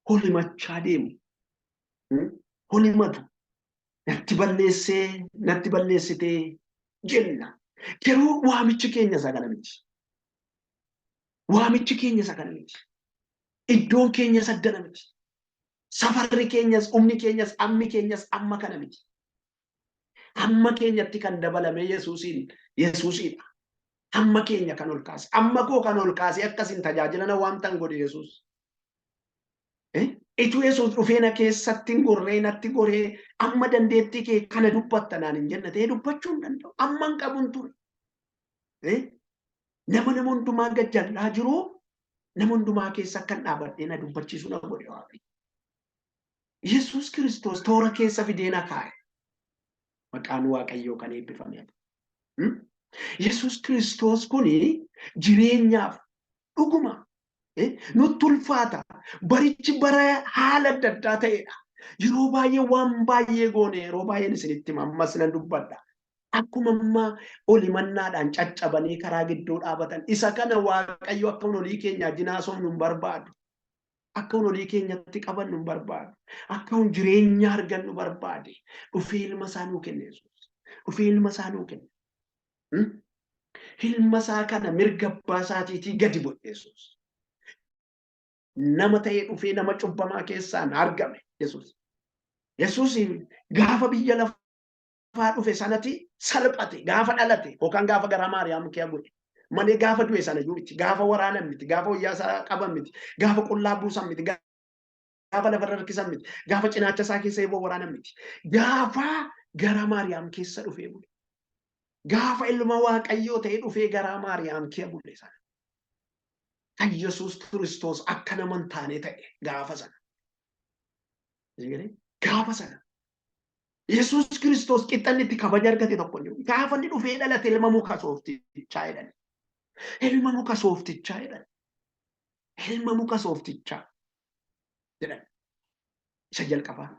Holimachaa deemu. Holimatu. Natti balleessee, natti balleessitee jenna. Garuu waamichi keenya isa kana miti. Waamichi keenya isa kana miti. Iddoon keenya isa addana miti. Safarri keenyas, humni keenyas, ammi keenyas amma kana miti. Hamma keenyatti kan dabalame Yesuusiin Yesuusiidha. Hamma keenya kan ol kaase. Amma koo kan ol kaase akkasin tajaajila na waamtan godhe Yesuus. Ituu Yesuus dhufee na keessatti hin gorree natti goree amma dandeettii kee kana dubbatta naan hin jenne ta'ee dubbachuu hin danda'u. Amma hin qabun ture. Nama nama hundumaa gajjallaa jiru nama hundumaa keessa akkan dhaabadhee na dubbachiisu na godhe Waaqayyo. Yesuus Kiristoos toora keessa fidee na kaa'e. Maqaan Waaqayyoo kan eebbifame haa ta'u. Yesuus Kiristoos kuni jireenyaaf dhuguma nutti ulfaata. Barichi bara haala adda addaa ta'edha. Yeroo baay'ee waan baay'ee goone yeroo baay'een isinitti hima ammas nan dubbadha. Akkuma amma olimannaadhaan caccabanii karaa gidduu dhaabatan isa kana Waaqayyo akka olii keenya wajjin haasofnu hin barbaadu. Akka olii keenyatti qabannu hin barbaadu. Akka jireenya argannu barbaade. Dhufee ilma isaa nuu kenne Yesuus. Dhufee ilma isaa nuu kenne. Ilma isaa kana mirga abbaa isaatiitii gadi bu'e Yesuus. Nama ta'ee dhufee nama cubbamaa keessaan argame Yesuus. Yesuus gaafa biyya lafaa dhufe sanatti salphate gaafa dhalate yookaan gaafa garaa Maariyaam kee godhe malee gaafa du'e sana iyyuu miti gaafa waraanan miti gaafa wayyaa isaa qaban miti gaafa qullaa buusan miti gaafa lafarra harkisan miti gaafa cinaacha isaa keessa eeboo waraanan miti gaafa garaa Maariyaam keessa dhufee bule gaafa ilma Waaqayyoo ta'ee dhufee garaa Maariyaam kee bule sana kan Yesuus Kiristoos akka nama hin taane ta'e gaafa sana. Gaafa sana. Yesuus Kiristoos qixxanni itti kabaja argate tokko hin jiru. Gaafa inni dhufee dhalate ilma muka sooftichaa jedhan. Ilma muka sooftichaa jedhan. Ilma muka sooftichaa jedhan. Isa jalqabaa.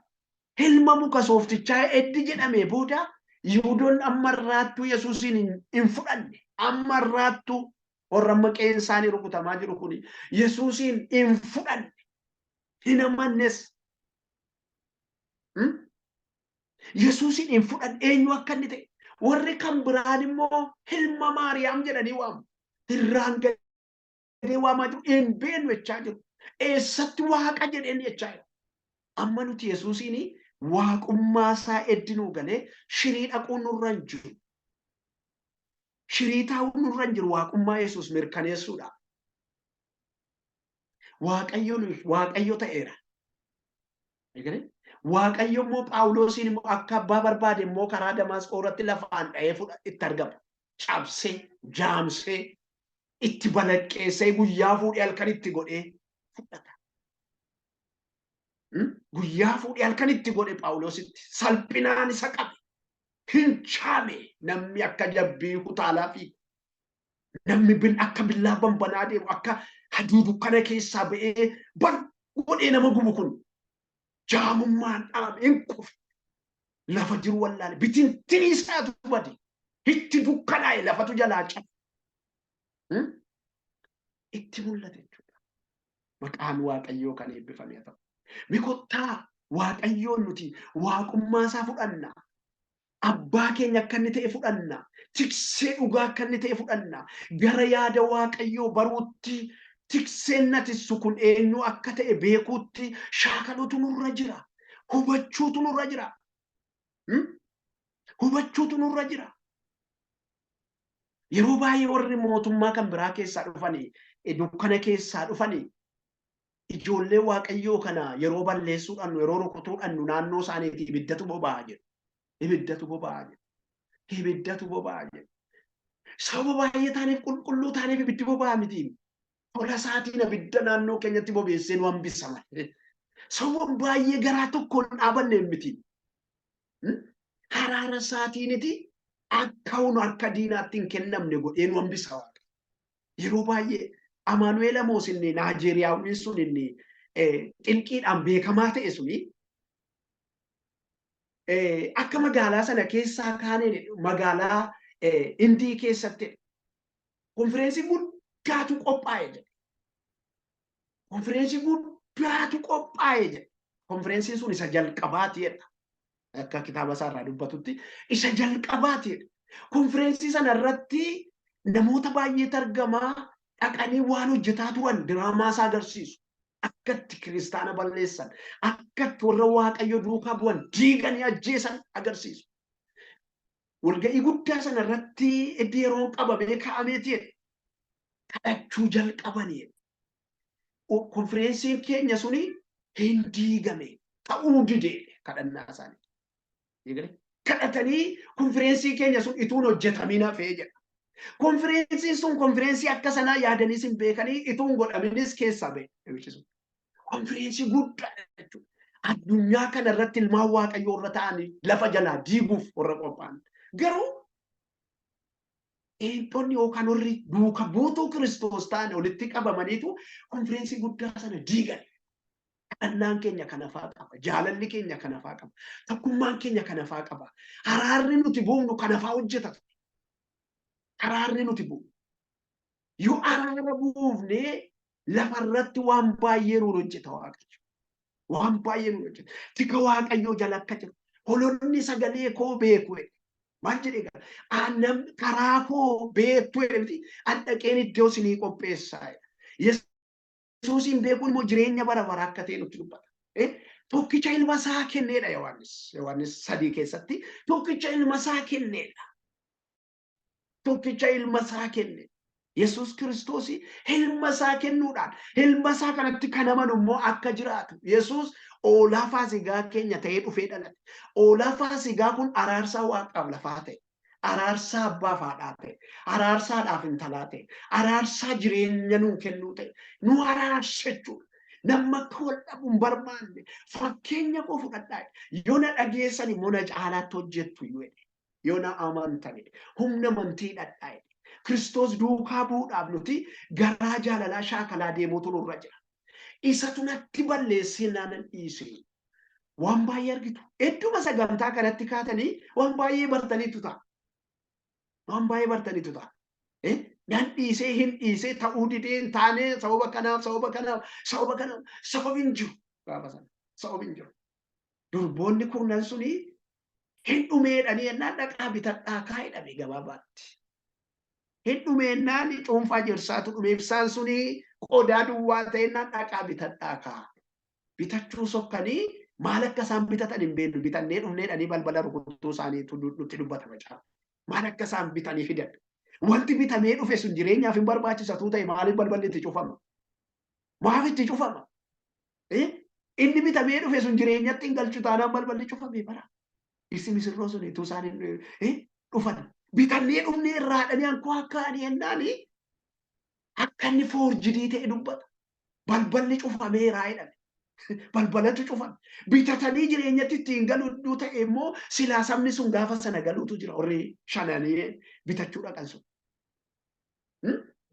Ilma muka sooftichaa eddi jedhamee booda Yihuudoonni amma irraattuu Yesuusiin hin fudhanne. Amma irraattuu warra amma qe'een isaanii rukutamaa jiru kun Yesuusiin hin fudhanne. Hin amannes. Yesuusiin hin fudhanne eenyu akka inni ta'e. Warri kan biraan immoo ilma Maariyaam jedhanii waamu. Irraan gadee waamaa jiru. Hin beeknu jechaa jiru. Eessatti waaqa jedheen jechaa jiru. Amma nuti Yesuusiin waaqummaa isaa eddinuu galee shirii dhaquun nurra hin jiru. Shirii taa'uun nurra hin jiru waaqummaa Yesuus mirkaneessuudha. Waaqayyo Waaqayyo ta'eera. Waaqayyo immoo Phaawulosiin immoo akka abbaa barbaade immoo karaa Damaasqoo irratti lafaan dha'ee fudha itti argama. Cabsee, jaamsee, itti balaqqeessee guyyaa fuudhee halkan itti godhee fudhata. Guyyaa fuudhee halkan itti godhe Phaawulositti salphinaan isa qabe. Hin chaame namni akka jabbii utaalaa fiigu. Namni bin akka billaa bambanaa deemu akka haduu dukkana keessaa ba'ee bar godhee nama gubu kun jaamummaan dhaame hin kufe. Lafa jiru wallaale bitintinii isaatu bade. Itti dukkanaa'e lafatu jalaa cabe. Itti mul'ate jechuudha. Maqaan Waaqayyoo kan eebbifame haa ta'u. Mikottaa Waaqayyoon nuti waaqummaa isaa fudhanna. Abbaa keenya akka inni ta'e fudhanna. Tiksee dhugaa akka inni ta'e fudhanna. Gara yaada Waaqayyoo baruutti tikseen na tissu kun eenyu akka ta'e beekuutti shaakaluutu nurra jira. Hubachuutu nurra jira. Hubachuutu nurra jira. Yeroo baay'ee warri mootummaa kan biraa keessaa dhufanii, dukkana keessaa dhufanii, ijoollee Waaqayyoo kana yeroo balleessuudhaan, yeroo rukutuudhaan naannoo isaaniitii ibiddatu boba'aa jedhu. Ibiddatu boba'aa jedhu. Ibiddatu boba'aa jedhu. Sababa baay'ee taaneef qulqulluu taaneef ibiddi boba'aa miti. Tola isaatiin abidda naannoo keenyatti bobeessee nu hambisa malee. Sababa baay'ee garaa tokkoon dhaabanne miti. Haraara isaatiiniti akka nu harka diinaatti hin kennamne godhee nu hambisa Waaqa. Yeroo baay'ee Amaanu'eel Amoos inni Naajeeriyaawwiin sun inni xilqiidhaan beekamaa ta'e suni akka magaalaa sana keessaa kaaneen magaalaa Indii keessatti konfireensii guddaatu qophaa'e jedhe. Konfireensii guddaatu qophaa'e jedhe. Konfireensiin sun isa jalqabaati jedha. Akka kitaaba isaa irraa dubbatutti isa jalqabaati jedha. Konfireensii sana irratti namoota baay'eetu argamaa dhaqanii waan hojjetaa turan diraamaa isaa agarsiisu. Akkatti kiristaana balleessan, akkatti warra Waaqayyo duukaa bu'an diiganii ajjeesan agarsiisu. Walga'ii guddaa sana irratti iddoo yeroon qabamee kaa'ameeti jedhe. Kadhachuu jalqabanii. Konfireensiin keenya suni hin diigame ta'uu didee kadhannaa isaanii. Kadhatanii konfireensii keenya sun ituun hojjetamin hafee jedha. Konfireensiin sun konfireensii akka sanaa yaadaniis hin beekanii ituun godhaminis keessaa ba'e. Konfireensii guddaa jechuudha. Addunyaa kana irratti ilmaan Waaqayyoo irra ta'anii lafa jalaa diiguuf warra qophaa'an. Garuu eenxonni yookaan warri duuka buutuu Kiristoos ta'an walitti qabamaniitu konfireensii guddaa sana diigan. Kadhannaan keenya kana faa qaba. Jaalalli keenya kana faa qaba. Tokkummaan keenya kana faa qaba. Araarri nuti buufnu kana faa hojjeta. Araarri nuti buufnu. Yoo araara buufnee lafarratti waan baay'ee nuun hojjeta Waaqayyo. Waan baay'ee nuun hojjeta. Tika Waaqayyoo jala akka jiru. Holonni sagalee koo beeku. Maal jedhee gara? Aannan karaa koo beektu jedhe miti. An dhaqeen iddoo isinii qopheessaa. Yesuusiin beekuun immoo jireenya bara baraa akka ta'e nutti dubbata. Tokkicha ilma isaa kenneedha Yohaannis. Yohaannis 3 keessatti tokkicha ilma isaa kenneedha. Tokkicha ilma isaa kenne. Yesuus Kiristoos ilma isaa kennuudhaan ilma isaa kanatti kan amanu immoo akka jiraatu. Yesuus oolaa faasigaa keenya ta'ee dhufee dhalate. Oolaa faasigaa kun araarsaa waaqaaf lafaa ta'e. Araarsaa abbaa fi haadhaa ta'e. Araarsaa haadhaaf intalaa ta'e. Araarsaa jireenya nuu kennuu ta'e. Nu araarsa jechuudha. Namni akka wal dhabu hin barbaanne. Fakkeenya koo fudhadhaa. Yoo na dhageessan immoo na caalaatti hojjettu iyyuu jedhe. Yoo na amantan humna amantii hidhadhaa jedhe. Kiristoos duukaa bu'uudhaaf nuti garaa jaalalaa shaakalaa deemuutu nurra jira. Isatu natti balleessee naanan dhiise. Waan baay'ee argitu. Hedduma sagantaa kanatti kaatanii waan baay'ee bartaniitu ta'a. Waan baay'ee bartaniitu ta'a. Nan dhiisee hin dhiisee ta'uu didee hin taane sababa kanaaf sababa kanaaf sababa kanaaf sababi hin jiru gaafa sana sababi hin jiru. Durboonni kurnan suni Hin dhumeedhanii ennaan dhaqaa bitadhaa kaa'edhame gabaabaatti. Hin dhumeennaan cuunfaa jirsaatu dhume ibsaan suni qodaa duwwaa ta'ennaan dhaqaa bitadhaa kaa. Bitachuu sokkanii maal akka isaan bitatan hin beeknu bitannee dhufneedhanii balbala rukutuu isaaniitu nutti dubbata macaafa. Maal akka isaan bitanii fidan. Wanti bitamee dhufe sun jireenyaaf hin barbaachisatuu ta'e maaliif balballi itti cufama? Maaf itti cufama? Inni bitamee dhufe sun jireenyatti hin galchu taanaan balballi cufame bara. Dhirsi misirroo sun utuu isaan hin dhufan. Bitannee dhufnee irraadhanii ankoo akka ani ennaani akka inni foorjidii ta'e dubbata. Balballi cufameeraa jedhame. Balbalatu cufame. Bitatanii jireenyatti ittiin galu ta'e immoo silaa sabni sun gaafa sana galuutu jira. Warri shananii bitachuu dhaqan sun.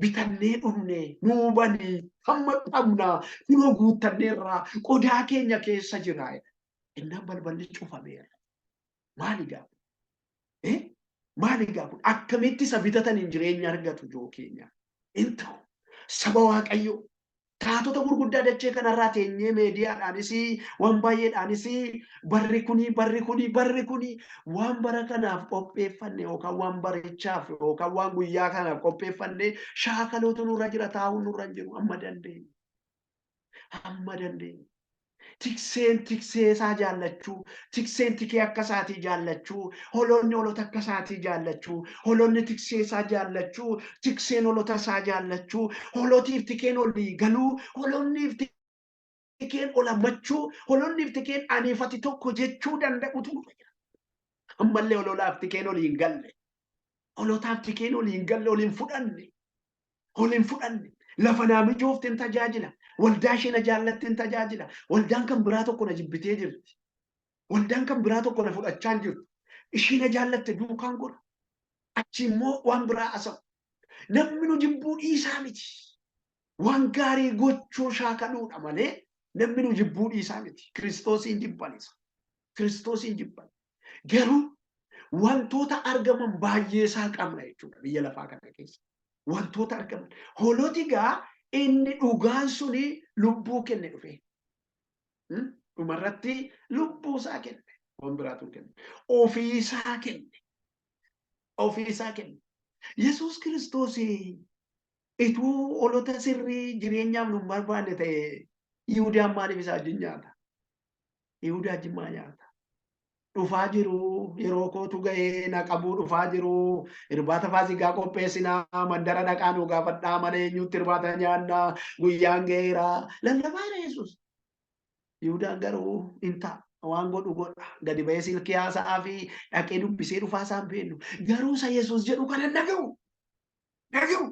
Bitannee dhufne nuu banii hamma qabnaa kunoo guuttanneerraa qodaa keenya keessa jira. Innaan balballi cufameera. Maali gaafa? Maali gaafa? Akkamitti isa bitataniin jireenya argatu joo keenya? Hin ta'u. Saba Waaqayyoo taatota gurguddaa dachee kanarraa teenyee meediyaadhaanis waan baay'eedhaanis barri kuni barri kuni barri kuni waan bara kanaaf qopheeffanne yookaan waan barichaaf yookaan waan guyyaa kanaaf qopheeffanne shaakalootu nurra jira taa'uun nurra hin jiru amma dandeenye. Amma dandeenye. Tikseen tiksee isaa jaallachuu, tikseen tikee akka isaatii jaallachuu, hoolonni hoolota akka isaatii jaallachuu, hoolonni tiksee isaa jaallachuu, tikseen hoolota isaa jaallachuu, hoolotiif tikeen olii galuu, hoolonniif tikeen ol hammachuu, hoolonniif tikeen aniifati tokko jechuu danda'utu nurra jira. Ammallee hoololaaf tikeen olii hin galle. Hoolotaaf tikeen olii hin galle, ol hin fudhanne. Ol hin fudhanne. Lafa naa mijoofte hin tajaajila. Waldaa ishee na jaallatte hin tajaajila. Waldaan kan biraa tokko na jibbitee jirti. Waldaan kan biraa tokko na fudhachaa hin jirtu. Ishee na jaallatte duukaan godha. Achi immoo waan biraa asamu. Namni nu jibbuu dhiisaa miti. Waan gaarii gochuu shaakaluudha malee namni nu jibbuu dhiisaa miti. Kiristoosiin jibban isa. Kiristoosiin jibban. Garuu wantoota argaman baay'ee isaa qabna jechuudha biyya lafaa kana keessa. Wantoota argaman. Hooloti gaa inni dhugaan suni lubbuu kenne dhufe. Dhumarratti lubbuu isaa kenne. Waan biraatu hin kenne. Ofii isaa kenne. Ofii isaa kenne. Yesuus Kiristoos ituu hoolota sirrii jireenyaaf nu hin barbaanne ta'e Yihudaan maaliif isaa wajjin nyaata? Yihudaa wajjin maa nyaata? Dhufaa jiru yeroo kootu ga'ee na qabuu dhufaa jiru irbaata faasigaa qopheessinaa mandara dhaqaa nu gaafadhaa mana eenyutti irbaata nyaannaa guyyaan ga'eera lallabaa jira Yesuus. Yihudaan garuu hin ta'a waan godhu godha gadi ba'ee silkii haasa'aa fi dhaqee dubbisee dhufaa isaan beeknu garuu isa Yesuus jedhu kana dhaga'u dhaga'u.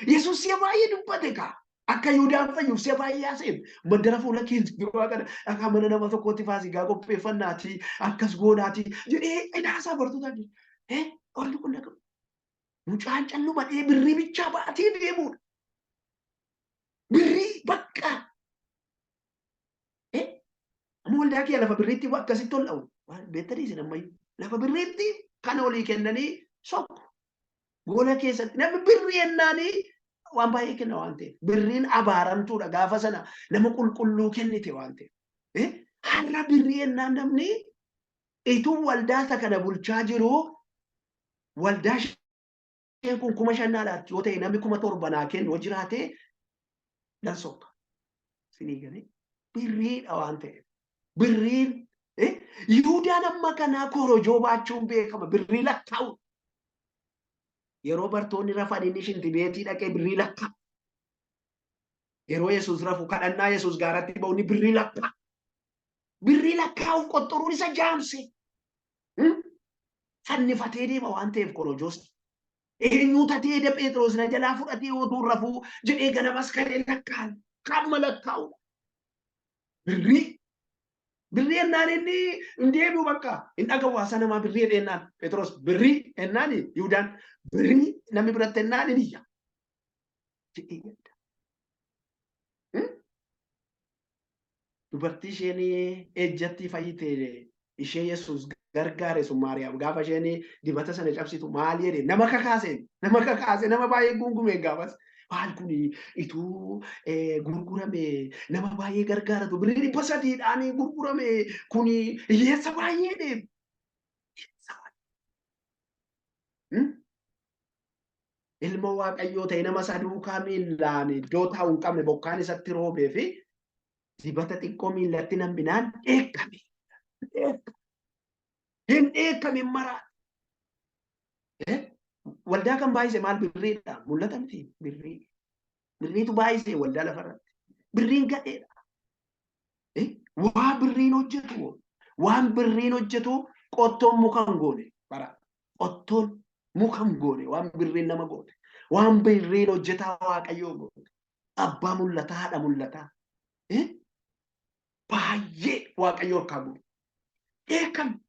Yesuus si'a baay'ee dubbate kaa. Akka Yihudaan fayyuuf si'a baay'ee haasa'e. Mandara fuula keenya duraa kana dhagaa mana nama tokkootti faasigaa qopheeffannaati akkas goonaati jedhee haasaa bartootaa jiru. Olli kun dhaga'u. Mucaan calluma dhee birrii bichaa baatee deemuudha. Birrii bakka. Amma waldaa kee lafa birriitti akkasitti ol dha'u. Beektanii isin ammayyuu. Lafa birriitti kana olii kennanii sokku. Gola keessatti namni birrii ennaanii waan baay'ee kenna waan ta'eef. Birriin abaaramtuudha gaafa sana nama qulqulluu kennite waan ta'eef. Har'a birrii ennaan namni ituu waldaa isa kana bulchaa jiru waldaa isheen kun 5,000 naa laatti yoo ta'e namni 7,000 naa kennu yoo jiraate nan sokka. Sinii galee birriidha waan ta'eef. Birriin Yihudaan amma kanaa korojoo baachuun beekama birrii lakkaa'u. Yeroo bartoonni rafan inni shintibeetii dhaqee birrii lakkaa. Yeroo Yesuus rafu kadhannaa Yesuus gaaratti ba'u inni birrii lakkaa. Birrii lakkaa'uuf qoxxoruun isa jaamse. Fannifatee deema waan ta'eef korojoos. Eenyuu tatee eda Phexros na jalaa fudhatee otuu rafuu jedhee ganamas ka'ee lakkaa'e. Kamma lakkaa'u. Birrii. Birrii ennaan inni hin deebi'u bakka hin dhaga'u haasaa namaa birrii jedhee ennaan Phexros birrii ennaan Yihudaan birrii namni biratti ennaan hin iyya. Jedhee yaada. Dubartii isheen ejjatti fayyite ishee Yesuus gargaare sun Maariyaam gaafa isheen dibata sana cabsitu maal jedhe nama kakaase nama kakaase nama baay'ee guungumeen gaafas. Maal kun ituu gurgurame nama baay'ee gargaaratu birrii 300dhaan gurgurame kun hiyyeessa baay'ee deemu. Ilma Waaqayyoo ta'e nama isa duukaa miillaan iddoo taa'u hin qabne bokkaan isatti roobee fi dibata xiqqoo miillatti namminaan dheekkame. Hin dheekkame maraa. Waldaa kan baay'ise maal birriidha? Mul'ata miti birrii. Birriitu baay'ise waldaa lafarratti. Birriin gadheedha. Waa birriin hojjetu, waan birriin hojjetu qottoon muka hin goone bara. Qottoon muka hin goone waan birriin nama goote. Waan birriin hojjetaa Waaqayyoo goote. Abbaa mul'ataa, haadha mul'ataa. Baay'ee Waaqayyoo harkaa bu'e. Dheekkame.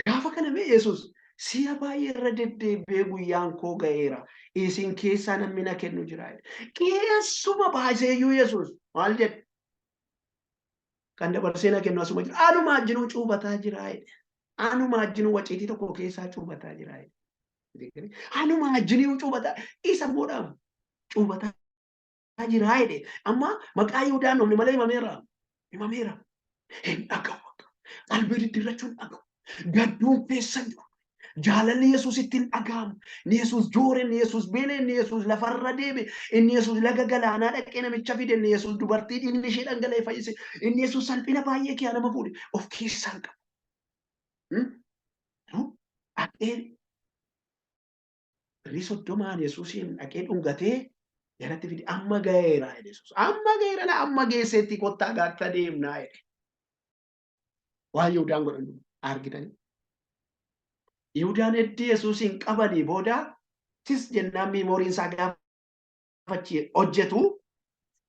Gaafa kana mee Yesuus si'a baay'ee irra deddeebi'ee guyyaan koo ga'eera. Isin keessaa namni na kennu jira. Keessuma baaseeyyuu Yesuus maal jedhe? Kan dabarsee na kennu asuma jira. Anuma wajjinuu cuubataa jira jedhe. Anuma wajjinuu waciitii tokko keessaa cuubataa jira jedhe. Anuma wajjinuu cuubataa isa immoo cuubataa jira jedhe. Amma maqaa Yihudaan dhumne malee himameera. Himameera. Hin dhaga'u. Qalbii diddiirrachuun dhaga'u. Gadduun keessa jiru. Jaalalli Yesuus ittiin dhaga'amu. Inni Yesuus joore, inni Yesuus beele, inni Yesuus lafarra deeme, inni Yesuus laga galaanaa dhaqee namicha fide, inni Yesuus dubartii dhiigni ishee dhangala'e fayyise, inni Yesuus salphina baay'ee kee nama fuudhe of keessaa hin qabu. Dhaqee birrii 30n Yesuusiin dhaqee dhungatee jalatti fide, amma ga'eera jedhe Yesuus. Amma ga'eera la amma geesseetti kottaa gaatta deemnaa jedhe. Waan Yihudaan godhan argitanii. Yihudaan heddii Yesuusiin qabanii booda tis jennaan memoryn isaa gaafa achi hojjetu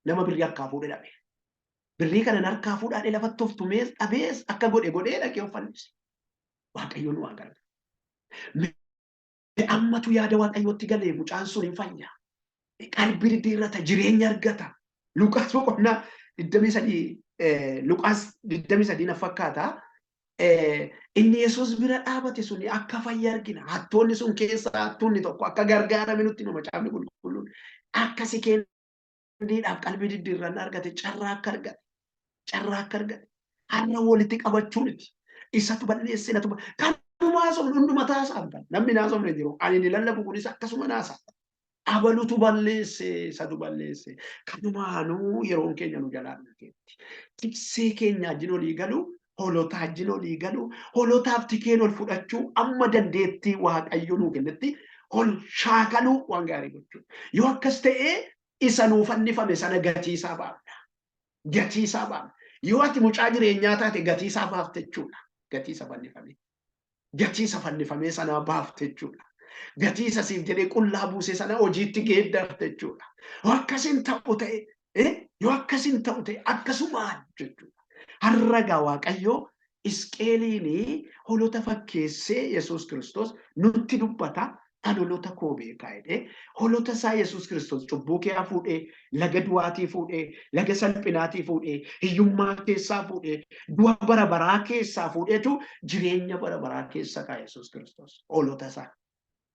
nama birrii harkaa fuudhee dhabe. Birrii kana harkaa fuudhaa lafatti of tumee dhabees akka godhe godhee dhaqee of fannise. Waaqayyoon waa gargaara. Ammatu yaada Waaqayyootti galee mucaan sun hin fayya. Qalbii diddiirrata, jireenya argata. Luqaas boqonnaa 23, Luqaas 23 na fakkaata. Inni Yesuus bira dhaabate sun akka fayya argina. Hattoonni sun keessaa hattoonni tokko akka gargaarame nutti hima Macaafni Qulqulluun. Akka si kenniidhaaf qalbii diddiirrannaa argate, carraa akka argate. Carraa akka argate. Har'a walitti qabachuu miti. Isatu balleesse natu kanuma haasofnu hunduma taasaan namni naasofne jiru. Ani ni lallabu kunis akkasuma naasa. Abalutu balleesse, isatu balleesse. Kanumaanuu yeroon keenya nu jalaa dhufeetti. Tiksee keenya wajjin olii galu, hoolotaa wajjin olii galu, hoolotaaf tikeen ol fudhachuu amma dandeettii Waaqayyo nuu kennetti ol shaakaluu waan gaarii gochuu. Yoo akkas ta'ee isa nuu fannifame sana gatii isaa baafna. Gatii isaa baafna. Yoo ati mucaa jireenyaa taate gatii isaa baafte jechuudha. Gatii isa fannifame. Gatii isa fannifamee sanaa baafte jechuudha. Gatii isa siif jedhee qullaa buuse sana hojiitti geeddarte jechuudha. Yoo akkasin ta'u ta'e, yoo akkasin ta'u ta'e akkasumaan jechuudha. Har'a gaa Waaqayyo Isqeeliin hoolota fakkeessee Yesuus Kiristoos nutti dubbata. An hoolota koo beekaa jedhee hoolota isaa Yesuus Kiristoos cubbuu kee fuudhee, laga du'aatii fuudhee, laga salphinaatii fuudhee, hiyyummaa keessaa fuudhee, du'a bara baraa keessaa fuudheetu jireenya bara baraa keessa kaa'e Yesuus Kiristoos hoolota isaa.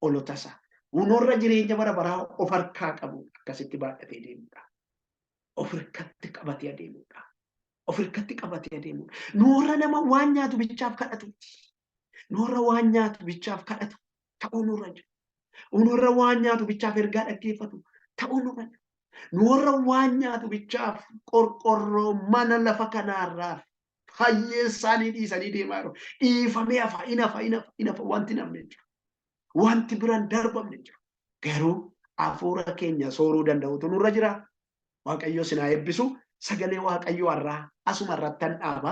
Hoolota isaa. Warra jireenya bara baraa of harkaa qabu akkasitti baadhatee deemudha. Of harkatti qabatee adeemudha. Of harkatti qabatee adeemudha. Noorra nama waan nyaatu bichaaf kadhatu. Noorra waan nyaatu bichaaf kadhatu ta'uu nurra jiru. Noorra waan nyaatu bichaaf ergaa dhaggeeffatu ta'uu nurra jiru. Noorra waan nyaatu bichaaf qorqorroo mana lafa kanaarraa hiyyeessaanii dhiisanii deemaa jiru. Dhiifamee hafa, hin hafa, hin hafa, hin hafa, wanti namni hin jiru. Wanti biraan darbamne hin jiru. Garuu hafuura keenya sooruu danda'utu nurra jira. Waaqayyo sinaa eebbisu. Sagalee Waaqayyoo har'aa asuma irrattan dhaaba.